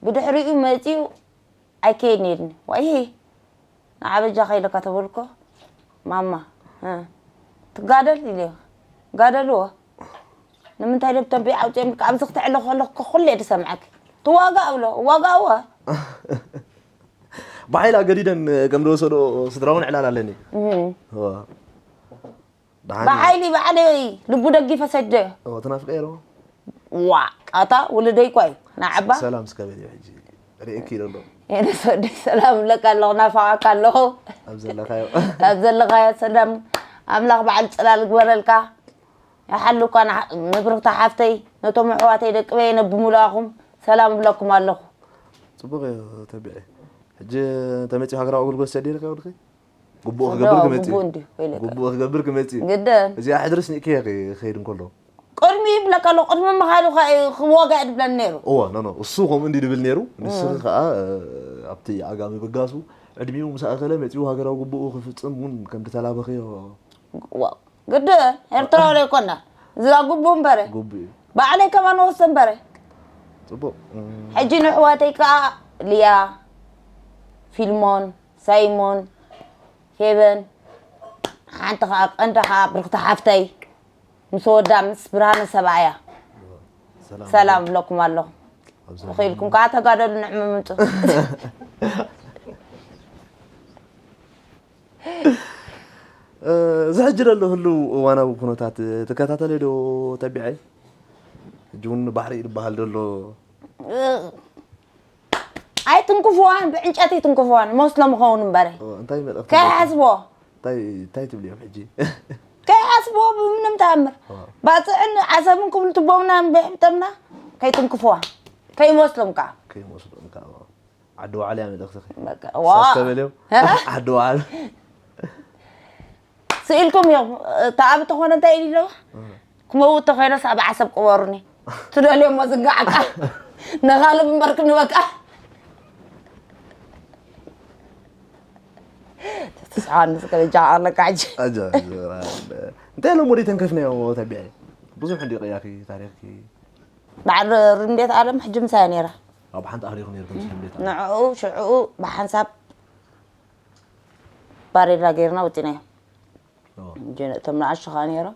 ብድሕሪኡ መፂኡ ኣይከይድን እየ ዋይ ንዓ በጃኻ ኢለካ ተበልኮ ማማ ትጋደል ኢለ ጋደልዎ ንምንታይ ደብ ተንቢዕ ኣውፅኦም ኣብዚ ክተዕለ ከለኩ ኩለ ድሰምዐክ ትዋጋእ ብሎ ዋጋእዎ ብሓይል ኣገዲደን ከም ዝወሰዶ ስድራ እውን ዕላል ኣለኒ ብሓይሊ ባዕለይ ልቡ ደጊፈ ሰደ ትናፍቀ ሮ ዋ ኣታ ውልደይ እኳ እዩ ንዓባ ሰላም እስከ በልዮ ሕጂ ርእኪ ኢለ ኣሎ የነስ ወደይ ሰላም እብለካ ኣለኹ ናፋቃካ ኣለኹ ኣብ ዘለኻዮ ኣብ ዘለኻዮ ሰላም ኣምላኽ በዓል ፅላል ግበረልካ ይሓልውካ ንብርኽቲ ሓፍተይ ነቶም ኣሕዋተይ ደቂ በየነ ብምሉኣኹም ሰላም እብለኩም ኣለኹ ፅቡቅ እዩ ተቢዐ ሕጂ ተመፂኡ ሃገራዊ ኣገልግሎት ሰዲልካ ወድኺ ግቡእ ክገብር ክመፅእ ግቡእ ክገብር ክመፅእ ግደን እዚኣ ሕድሪ ስኒእክየ ክኸይድ እንከሎ ቅድሚ ይብለካ ኣሎ ቅድሚ ምኻዱ ክዋጋእ ድብለኒ ነይሩ እዋ ኖ ኖ እሱ ከምኡ እንዲ ድብል ነይሩ ንስኺ ከዓ ኣብቲ ኣጋ ምብጋሱ ዕድሚኡ ምስ ኣኸለ መፂኡ ሃገራዊ ግቡኡ ክፍፅም እውን ከም ድተላበኽዮ ግድ ኤርትራዊ ኣይኮና እዛ ግቡ እምበረ ግቡ እዩ ባዕለይ ከማን ወስደ እምበረ ፅቡቅ ሕጂ ንሕዋተይ ከዓ ሊያ ፊልሞን ሳይሞን ፌቨን ሓንቲ ከዓ ቀንዲ ከዓ ብርክቲ ሓፍተይ ምስ ወዳ ምስ ብርሃነ ሰብኣያ ሰላም ብለኩም ኣለኹ ክኢልኩም ከዓ ተጋደሉ ንዕሚ ምምፁ እዚ ሕጂ ዘሎ ህልው እዋናዊ ኩነታት ትከታተለ ዶ ተቢዐ ሕጂ እውን ባሕሪ እዩ ዝበሃል ዘሎ ኣይትንክፍዋን ብዕንጨቲ ይትንክፍዋን መስሎ ምኸውን እምበረ እንታይ መልእኽቲ ከይሓስቦ እንታይ እንታይ ትብልዮም ሕጂ ከይሓስቦ ብምንም ተኣምር ባፅዕን ዓሰብን ክብሉ ትቦምና ብሕብጠምና ከይትንክፍዋ ከይመስሎም ከዓ ከይመስሎም ከዓ ዓዲ ዋዕላ እያ መልእኽትኺ በቃ፣ ዋ። ሳስተበልዮም ዓዲ ዋዕላ ስኢልኩም እዮም እታ ኣብ ተኾነ እንታይ ኢሉ ኣለዋ ክመውት ተኾይነስ ኣብ ዓሰብ ቅበሩኒ ትደልዮሞ ዝንጋዓካ ንኻልብ እምበርክኒ በቃ ተስዓን ስከበጃ ኣለካ ሕጂ ኣጃ እንታይ ሎም ወደ ተንከፍናዮ ተቢዐ ብዙሕ እንዲ ቀያኺ ታሪኽኪ በዓል ርንዴት ኣለም ሕጂ ምሳያ ነይራ ኣብ ሓንቲ ኣኽሊኹ ነይርኩም ምስ ርንዴት ኣለም ንዕኡ ሽዕኡ ብሓንሳብ ባሬላ ገይርና ወፂናዮ እቶም ንኣሽቱ ከዓ ነይሮም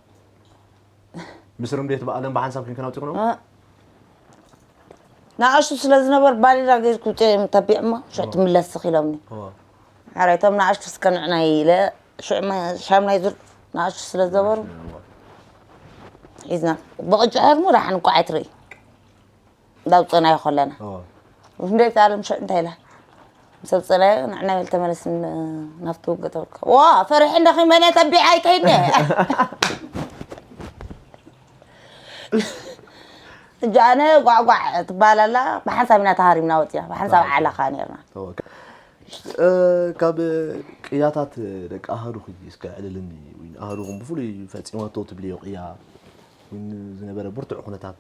ምስ ርምዴት ብኣለም ብሓንሳብ ኮንክን ኣውፂኹኖም ንኣሽቱ ስለ ዝነበር ባሌላ ገይርኩ ውፅኦም ተቢዕሞ ሽዕ ትምለስ ኢሎምኒ ሕራይ እቶም ንኣሽቱ እስከ ንዕና ኢለ ሽዑ ሻምናይ ዙር ንኣሽቱ ስለ ዝነበሩ ሒዝና ብቕጫ ሕርሙ ደሓን እኳ ኣይትርኢ እንዳውፀናዮ ከለና እንዴት ኣለም ሽዑ እንታይ ኢላ ምስ ኣውፀናዮ ንዕና በል ተመለስ ናብቲ ውግእ ተበልካ ዋ ፈሪሕ እንደኺ መን ተቢዓ ኣይከይድኒ እጃነ ጓዕጓዕ ትባላላ ብሓንሳብ ኢና ተሃሪምና ወፂና ብሓንሳብ ዓላኻ ነርና ካብ ቅያታት ደቂ ኣሃዱ ክጂ እስከ ዕልልኒ ወይ ኣሃዱኹም ብፍሉይ ፈፂማቶ ትብልዮ ቅያ ዝነበረ ብርቱዕ ኩነታት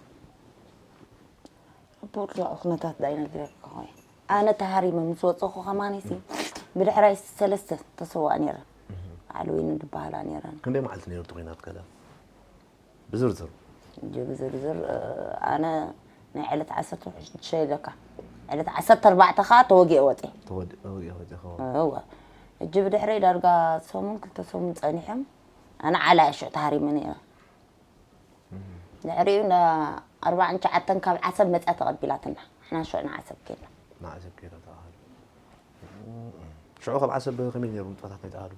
ብርቱዕ ኩነታት ዳይ ነግረካ ኾይ ኣነ ተሃሪመ ምስ ወፀኹ ከማኒሲ ብድሕራይ ሰለስተ ተሰዋእ ነይረን ዓልዊን ዝበሃላ ነይረን ክንደይ መዓልቲ ነይሩ እቲ ኩናት ከዳ ብዝርዝር እጂ ብዝርዝር ኣነ ናይ ዕለት ዓሰርተ ሽዱሽተ ኢለካ ዕለት ዓሰርተ ኣርባዕተ ከዓ ተወጊአ ወፂ ተወዲእ ወዲእ ወዲእ እወ እጂ ብድሕረይ ዳርጋ ሰሙን ክልተ ሰሙን ፀኒሖም ኣነ ዓላ እየ ሽዑ ተሃሪመ ነይረ ድሕሪኡ ኣርባዓን ትሽዓተን ካብ ዓሰብ መፅያ ተቐቢላትና ንሕና ሽዑ ንዓሰብ ኬድና ንዓሰብ ኬዳ ተባሃሉ ሽዑ ካብ ዓሰብ ከመይ ነይሩ ንጥፈታት ናይ ተኣሃዱ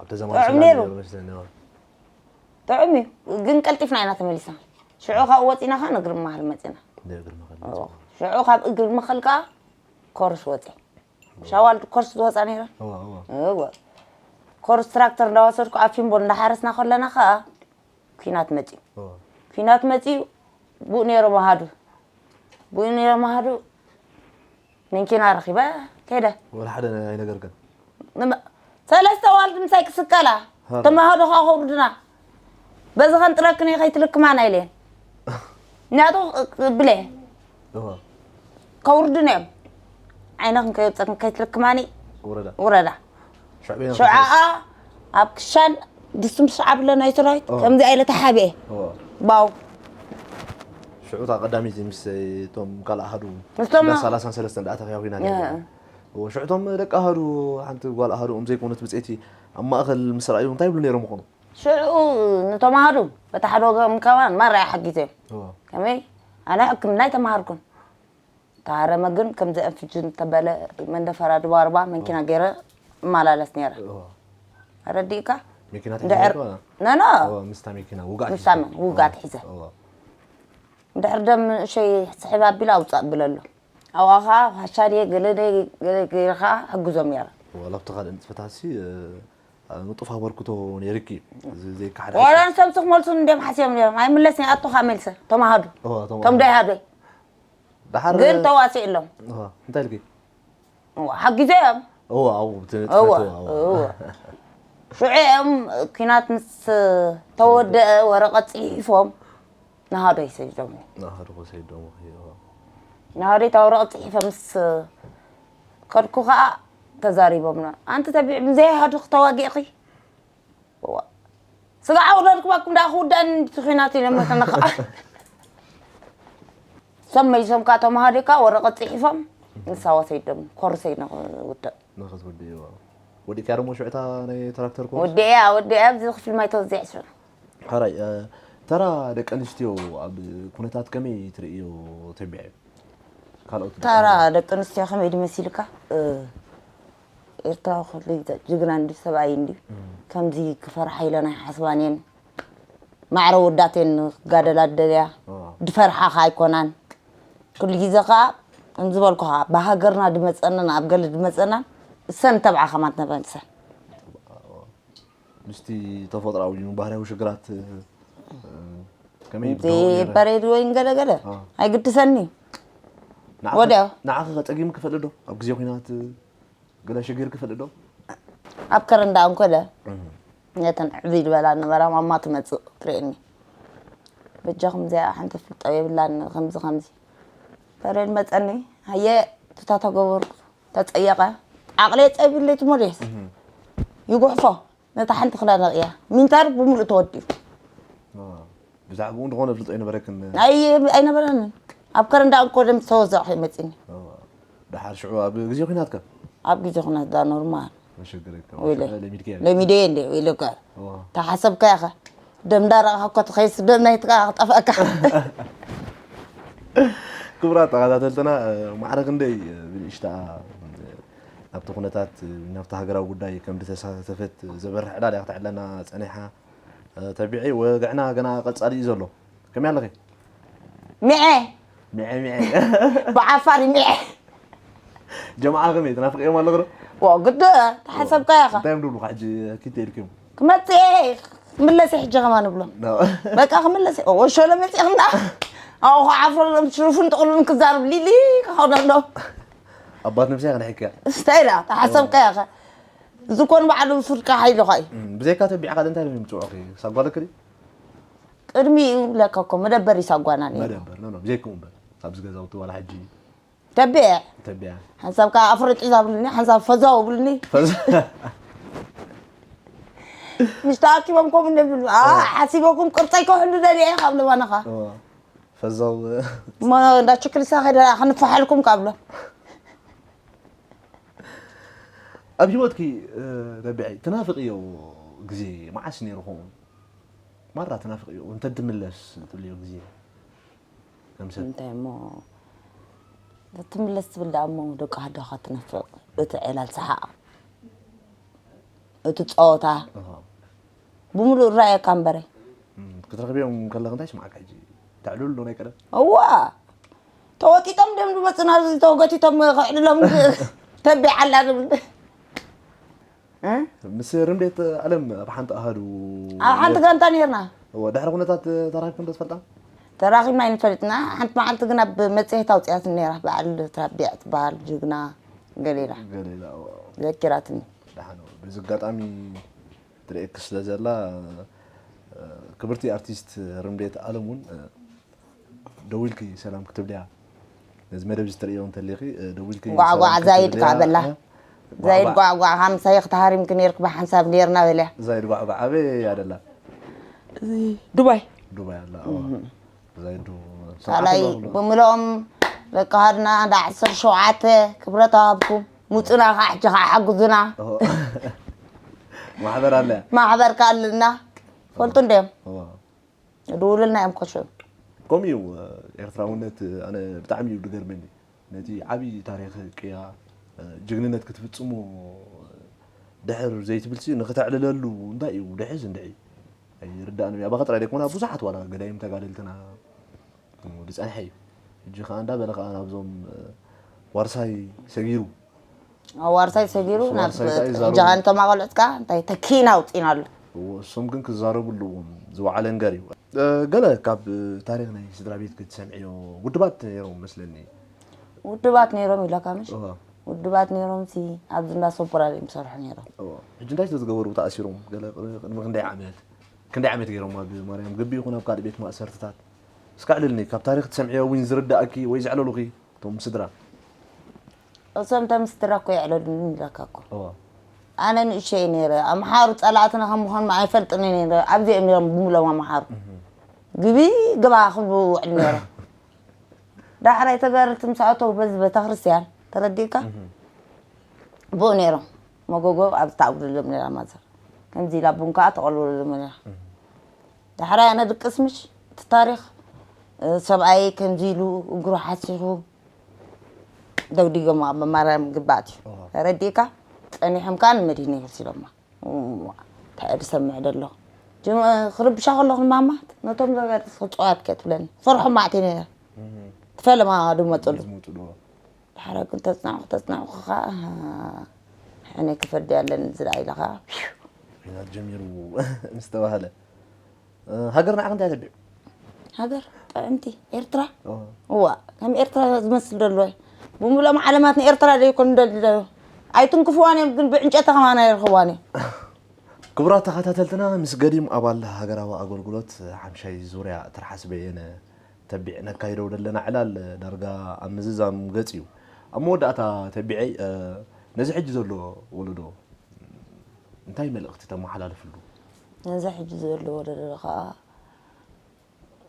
ኣብተ ዘማን ጥዑም ሰላም ነይሩ። ነይሩ መስለኒ ጥዑም እዩ ግን ቀልጢፍና ኢና ተመሊስና ሽዑ ካብኡ ወፂና ከዓ ንግሪ መሃል መፂና ንእግሪ መኸል ሽዑ ካብ እግሪ መኸል ከዓ ኮርስ ወፂ ሻዋል ኮርስ ዝወፃ ነይረ እወ እወ እወ ኮርስ ትራክተር እንዳወሰድኩ ኣብ ፊምቦል እንዳሓረስና ከለና ከዓ ኲናት መፂኡ እወ ኲናት መፂኡ ብኡ ነይሮም ኣሃዱ ብኡ ነይሮም ኣሃዱ መንኪና ረኺበ ከይደ ወላ ሓደ ኣይነገርከን ንመ- ሰለስተ ዋልድ ምሳይ ክስቀላ ተማሃዶ ከዓ ከውርድና በዚ ከንጥረክን እየ ከይትልክማና ኢለን ናቱ ብለ እወ ከውርድን እዮም ዓይነኽን ከየውፀክን ከይትልክማኒ ወረዳ ውረዳ ሽዕቤና ሽዓኣ ኣብ ክሻን ድስቱም ሽዓ ብለ ናይ ሰራዊት ኦ። ከምዚ ኣይለ ተሓብኤ እወ ባው ሽዑ እታ ቀዳሚት ምስ እቶም ካልእ ኣሃዱ ምስቶም እንዳ ሰላሳን ሰለስተን ደኣ ተኸያኺና እ። ነርና። እወ ሽዑ እቶም ደቂ ኣሃዱ ሓንቲ ጓል ኣሃዱኦም ዘይኮነት ብፅእቲ ኣብ ማእኸል ምስ ረኣዩ እንታይ ይብሉ ነይሮም ይኾኑ? ሽዑ ንቶም ኣሃዱ በቲ ሓደ ወገን ከማን ማራ ይሓጊዘ እዮም። እወ። ከመይ ኣነ ሕክምና ኣይተማሃርኩን። ተሃረመ ግን ከምዚ ኣንፍጅን ተበለ መንደፈራ ድባርባ መንኪና ገይረ እመላለስ ነይረ። እወ። ረዲእካ? መኪና እንድሕር- ተጀሚርካ? ኖ፣ ኖ። እወ፣ ምስታ መኪና ውጋእ ምስታ ሒዝካ? መ-፣ ውጋእ እወ። ሒዘ። እወ። እንድሕር ደም ንእሸይ ስሕብ ኣቢሉ ኣውፅእ ኣብለሉ። ኣብኣ ኸዓ ፋሻ ድየ ገለ ድየ ገለ ገይረ ኸዓ ሕግዞም ነይረ። እወ፣ ላብቲ ካልእ ንጥፈታትሲ፣ እ፣ ንጡፍ ኣበርክቶ ነይርኪ። እዚ ዘይከሓድ ዋላ ሓቂ። ንሶም ክመልሱኒ እንድዮም ሓሲቦም ነይሮም። ኣይምለስን እየ፣ ኣቶኻ መልሰ። ተማሃዱ። እወ፣ ተማሃዱ። ቶም ዶ ይሃዱ? ደሓር ግን ተዋሲእሎም። እወ፣ እንታይ ኢልኪ? እወ፣ ሓጊዘዮም። እወ፣ ኣብኡ ብትንጥፈት፣ እወ፣ እወ፣ እወ። እወ። ሽዑ እዮም ኲናት ምስ ተወደአ ወረቐት ጽሒፎም ንሃዶይ ሰዲዶም። ንሃዶ ሰዲዶም፣ እወ። ንሃዶይ እታ ወረቐት ጽሒፈ ምስ ከድኩ ኸኣ ተዛሪቦምና። ኣንቲ ተቢዕ ብዘይ ሃዱኺ ተዋጊእኺ? እዋ። ስጋ ዓውደልኩባኩም ደኣ ክውዳእኒ እንዲ ኲናት ኢለ መተና ከዓ። ሰብ መሊሶም ከዓ ተምሃዶ ከዓ ወረቐት ፅሒፎም ንሳ ወሰይዶም ኮርሰይ ንውዳእ። ንኽትውድእዎ። ወዲእካ ደሞ ሽዑ እታ ናይ ትራክተር ኮርስ? ወዲእያ፣ ወዲእያ ኣብዚ ክፍሊ ማይ ተወዚዐ ሽዑ። ሓራይ፣ እ፣ ተራ ደቂ ኣንስትዮ ኣብ ኩነታት ከመይ ትርእዮ ተቢዐ? ካልኦት ደቂ ተራ ኣንስትዮ? ደቂ ኣንስትዮ ከመይ ድመሲልካ? እ፣ ኤርትራዊ ኩሉ ጅግና እንዲ ሰብኣይ እንዲ እም። ከምዚ ክፈርሓ ኢለን ኣይሓስባን እየን። ማዕረ ወዳት እየን ክጋደላ ደልያ። ዋ። ድፈርሓኻ ኣይኮናን። ኩሉ ግዜ ኸዓ ከምዚ በልኩኻ ብሃገርና ድመፀናን ኣብ ገለ ድመፀናን እሰን ተብዓ ከማን ተመልሰን። ምስቲ ተፈጥሮኣዊ ባህርያዊ ሽግራት፣ እ፣ ከመይ እቲ ይብድሆ ነይረ? በሬድ ወይን ገለገለ አ። ኣይግድሰኒ። ንዓኺ ወዲያው። ንዓኺ ከጸጊምኪ ይፈልጥ ዶ? ኣብ ግዜ ኲናት ገለ ሽግርኪ ይፈልጥ ዶ? ኣብ ከረን ደኣ እንኮለ እህ። ነተን ዕብይ ዝበላ ነበራ ማማ ትመጽእ ትርእየኒ። በጃኹም እዚኣ ሓንቲ ፍልጦ የብላን ከምዚ ከምዚ። በሬድ መጸኒ ሃየ ትታ ተገበርኩ ተጸየቐ ዓቕለይ ጸቢለይ ትሞዴስ እህ። ይጉሕፎ ነታ ሓንቲ ክዳን እያ ሚንታር ብምሉእ ተወዲኡ። አ፣ ብዛዕባኡ እንደኾነ ፍልጦ ኣይነበረክን። ኣይ ኣይነበረንን ኣብ ከረንዳ እንኮ ደም ዝተወዘቕኩ መጺኒ። አ፣ ደሓር ሽዑ ኣብ ግዜ ኲናትከ? ኣብ ግዜ ኲናት ዳ ኖርማል። መሸገረካ። ወይለ። ሽዑ ለሚድከ? ለሚደ እንደ ወይለካ። አ። ተሓሰብካ ያኸ ደም ዳረቕካ እኮ ትኸይስ ደም ናይትካ ክጠፍኣካ። ክቡራት ተኸታተልትና፣ ማዕረ ክንደይ ብንእሽታ ናብቲ ኩነታት ናብቲ ሃገራዊ ጉዳይ ከም ዝተሳተፈት ዘበርህ ዕላል እያ ክተዕለና ጸኒሓ። ተቢዐይ ወግዕና ገና ቀጻሊ እዩ ዘሎ። ከመይ ኣለኺ? ሚዐ ሚዐ ሚዐ ብዓፋር ሚዐ ጀማዓ ከመይ ትናፍቅዮም ኣለኹ ዶ? ወግድ ተሓሰብካ ኢኻ እንታይ እዮም ድብሉኻ ሕጂ ኪተ ኢልክዮም? ክመፅእ እየ ክምለስ እየ ሕጂ ከማን እብሎም በቃ ክምለስ እየ ወሾለ መፅእኽና ኣብኡ ዓፍረሎም ሽሩፍን ጥቕሉን ክዛርብ ሊሊ ክኸውን ኣሎ ኣባት ነብሰይ ከነሕክያ እንታይ ኢላ ተሓሰብካ ኢኻ ዝኮን ባዕሉ ብፍርካ ሓይልኻ እዩ ብዘይካ ተቢዕካ እንታይ ምፅውዑኺ ሳጓለክሪ ቅድሚኡ ለካ እኮ መደበር ይሳጓና ነይሩ መደበር ኖ ኖ ብዘይክኡ እምበር ኣብዚ ገዛውቲ ዋላ ሕጂ ተቢዐ ተቢያ ሓንሳብ ከዓ ኣፍረጢ ዛብልኒ ሓንሳብ ፈዛው ብልኒ ፈዝ ምስ ተኣኪቦም ከምኡ እንደብሉ ሓሲበኩም ቅርፀይ ከውሕሉ ደልየ ካብ ለባናኻ ፈዛው እሞ እንዳ ችክልሳ ከይደ ክንፈሓልኩም ካብሎ ኣብ ህይወትኪ ረቢዐይ ትናፍቅዮ ግዜ መዓስ ነይሩ ኸውን ማራ ትናፍቅዮ እንተ ትምለስ ትብልዮ ግዜ ከም ሰብ እንታይ እሞ ትምለስ ትብል ደኣ እሞ ደቂ ሃዳኻ ትነፍቕ እቲ ዕላል ሰሓቕ እቲ ፀወታ ብምሉእ እራየካ እምበረ ክትረኽብዮም ከለኽ እንታይ ስማዕካ ሕጂ ተዕልሉ ናይ ቀደም እዋ ተወጢጦም ደም ዝመፅና ተወገቲቶም ክዕልሎም ተቢዓላ ዝብል ምስ ርምዴት ኣለም ኣብ ሓንቲ ኣሃዱ ኣብ ሓንቲ ጋንታ ነርና ድሕሪ ኩነታት ተራኪብኩም ዶ ትፈልጣ ተራኺብና ይንፈልጥና ሓንቲ መዓልቲ ግን ኣብ መፅሄት ኣውፅያት ነራ በዓል ትራቢዕ ትበሃል ጅግና ገሌላ ገሌላ ዘኪራትኒ ደሓን በዚ ኣጋጣሚ ትርእየኪ ስለ ዘላ ክብርቲ ኣርቲስት ርምዴት ኣለም እውን ደዊልኪ ሰላም ክትብልያ ነዚ መደብ ዝተርእዮ እንተሊኺ ደዊልኪ ጓዕጓዕ ዛይድ ከዓ በላ ዛይድ ጓዕጓዕ ሃምሳይ ክትሃሪምኪ ነርክ ብሓንሳብ ነርና በልያ ዛይድ ጓዕጓዕ ኣበይ ኣደላ ዱባይ ዱባይ ኣላ ዛይዱ ካልኣይ ብምልኦም ደቂ ሃድና እንዳ ዓሰርተ ሸውዓተ ክብረት ኣሃብኩም ሙፁና ከዓ ሕጂ ከዓ ሓግዙና ማሕበር ኣለያ ማሕበር ካልና ፈልጡ እንዲዮም ድውልልና እዮም ኮሸ ከምኡ እዩ ኤርትራውነት ኣነ ብጣዕሚ እዩ ዝገርመኒ ነቲ ዓብዪ ታሪክ ቅያ ጅግንነት ክትፍፅሙ ድሕር ዘይትብልሲ ንክተዕልለሉ እንታይ እዩ ድሕዝ እንድዒ ኣይርዳእን እዩ ኣባኻ ጥራይ ደይኮነ ብዙሓት ዋላ ገዳይም ተጋደልትና ዝፀንሐ እዩ ሕጂ ከዓ እንዳበለ ከዓ ናብዞም ዋርሳይ ሰጊሩ ዋርሳይ ሰጊሩ ናብ ጃሃንቶም ኣቆልዑት ከዓ እንታይ ተኪና ኣውፂና ኣሎ እሶም ግን ክዛረቡ ኣለዎም ዝወዓለ ነገር እዩ ገለ ካብ ታሪክ ናይ ስድራ ቤት ክትሰምዕዮ ውድባት ነይሮም መስለኒ ውድባት ነይሮም ኢለካ ምሽ ውድባት ነይሮም ሲ ኣብዚ እንዳ ሶፖራል እዮም ዝሰርሑ ነይሮም ሕጂ እንታይ ዝተዝገበሩ ተኣሲሮም ገለ ቅድሚ ክንደይ ዓመት ክንደይ ዓመት ገይሮም ኣብ ማርያም ግቢ ይኹን ኣብ ካልእ ቤት ማእሰርትታት እስካዕ ልልኒ ካብ ታሪክ ትሰምዕዮ እውን ዝርዳእኪ ወይ ዘዕለሉኺ እቶም ስድራ እሶም ተምስድራ እኮ የዕለሉኒ ኢለካ እኮ ኣነ ንእሸይ ነይረ ኣምሓሩ ፀላእትና ከም ምዃን ኣይፈልጥኒ ነይረ ኣብዚኦም ነይሮም ብምሎም ኣምሓሩ ግቢ ግባ ክብሉ ውዕል ነይሮም ዳሕራይ ተጋደልቲ ምስ ኣተው በዚ ቤተክርስትያን ተረዲእካ ብኡ ነይሮም መጎጎ ኣብ ተኣጉድሎም ነራ ማዘር ከምዚ ኢላ ቡን ከዓ ተቐልብሎም ነራ ዳሕራይ ኣነ ድቅስ ምሽ እቲ ታሪክ ሰብኣይ ከምዚ ኢሉ እግሩ ሓሲኹ ደብዲጎም ኣብ መማርያም ግባእ እዩ ተረዲእካ ፀኒሖም ከዓ ንመድህን ይወሲዶማ እንታይ ድሰምዕ ደሎ ክርብሻ ከለኹ ማማ ነቶም ዘጋድስ ክፅዋት ከትብለኒ ፈርሖም ማዕቲ ነረ ትፈለማ ድመፅሉ ድሓረ ግን ተፅናዕኩ ተፅናዕኩ ከዓ ሕነ ክፈዲ ኣለኒ ዝዳ ኢለ ከዓ ኲናት ጀሚሩ ምስ ተባህለ ሃገር ንዓኽ እንታይ ተቢዑ? ሃገር ጥዕምቲ ኤርትራ እዋ ከም ኤርትራ ዝመስል ደሎ ብምሎም ዓለማት ንኤርትራ ደይኮን ደሊ ኣይትንክፍዋን እዮም ግን ብዕንጨቲ ከማና ይርኽዋን እዮም ክቡራት ተኸታተልትና ምስ ገዲም ኣባል ሃገራዊ ኣገልግሎት ሓምሻይ ዙርያ ትርሓስ በየነ ተቢዕ ነካይዶ ዘለና ዕላል ዳርጋ ኣብ ምዝዛም ገጽ እዩ ኣብ መወዳእታ ተቢዐይ ነዚ ሕጂ ዘሎ ወለዶ እንታይ መልእኽቲ ተመሓላልፍሉ ነዚ ሕጂ ዘሎ ወለዶ ከዓ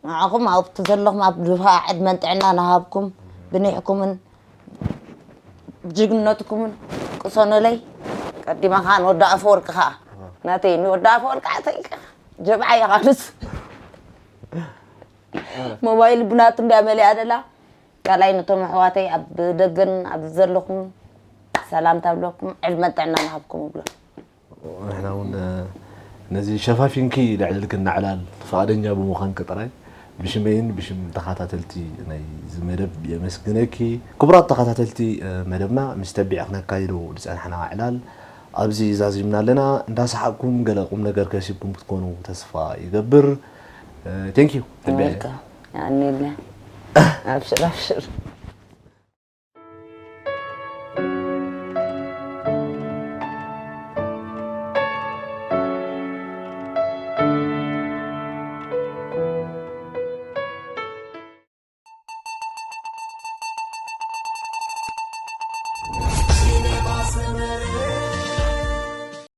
ንዓኹም ኣብቲ ዘለኹም ኣብ ድፋ ዕድመን ጥዕና ንሃብኩም ብኒሕኩምን ጅግንነትኩምን ቅሰኑለይ ቀዲመ ከዓ ንወዲ ኣፈወርቂ ከዓ ናተይ ንወዲ ኣፈወርቂ ዓተይ ጀብዓ ይቃልስ ሞባይል ብናቱ እንዳ መሊኣ ደላ ካልኣይ ነቶም ኣሕዋተይ ኣብ ደገን ኣብ ዘለኹም ሰላምታ ብለኩም ዕድመ ጥዕና ንሃብኩም እብሎ። ንሕና እውን ነዚ ሸፋፊንኪ ልዕልልክና ዕላል ፍቓደኛ ብምዃንኪ ጥራይ ብሽመይን ብሽም ተኸታተልቲ ናይዚ መደብ የመስግነኪ። ክቡራት ተኸታተልቲ መደብና ምስ ተቢዕ ክነካይዶ ዝጸናሕና ዕላል ኣብዚ ዛዚምና ኣለና። እንዳሰሓቕኩም ገለ ቁም ነገር ከሲብኩም ክትኮኑ ተስፋ ይገብር። Thank you ተቢዐ። ኣኒልና ኣብሽር ኣብሽር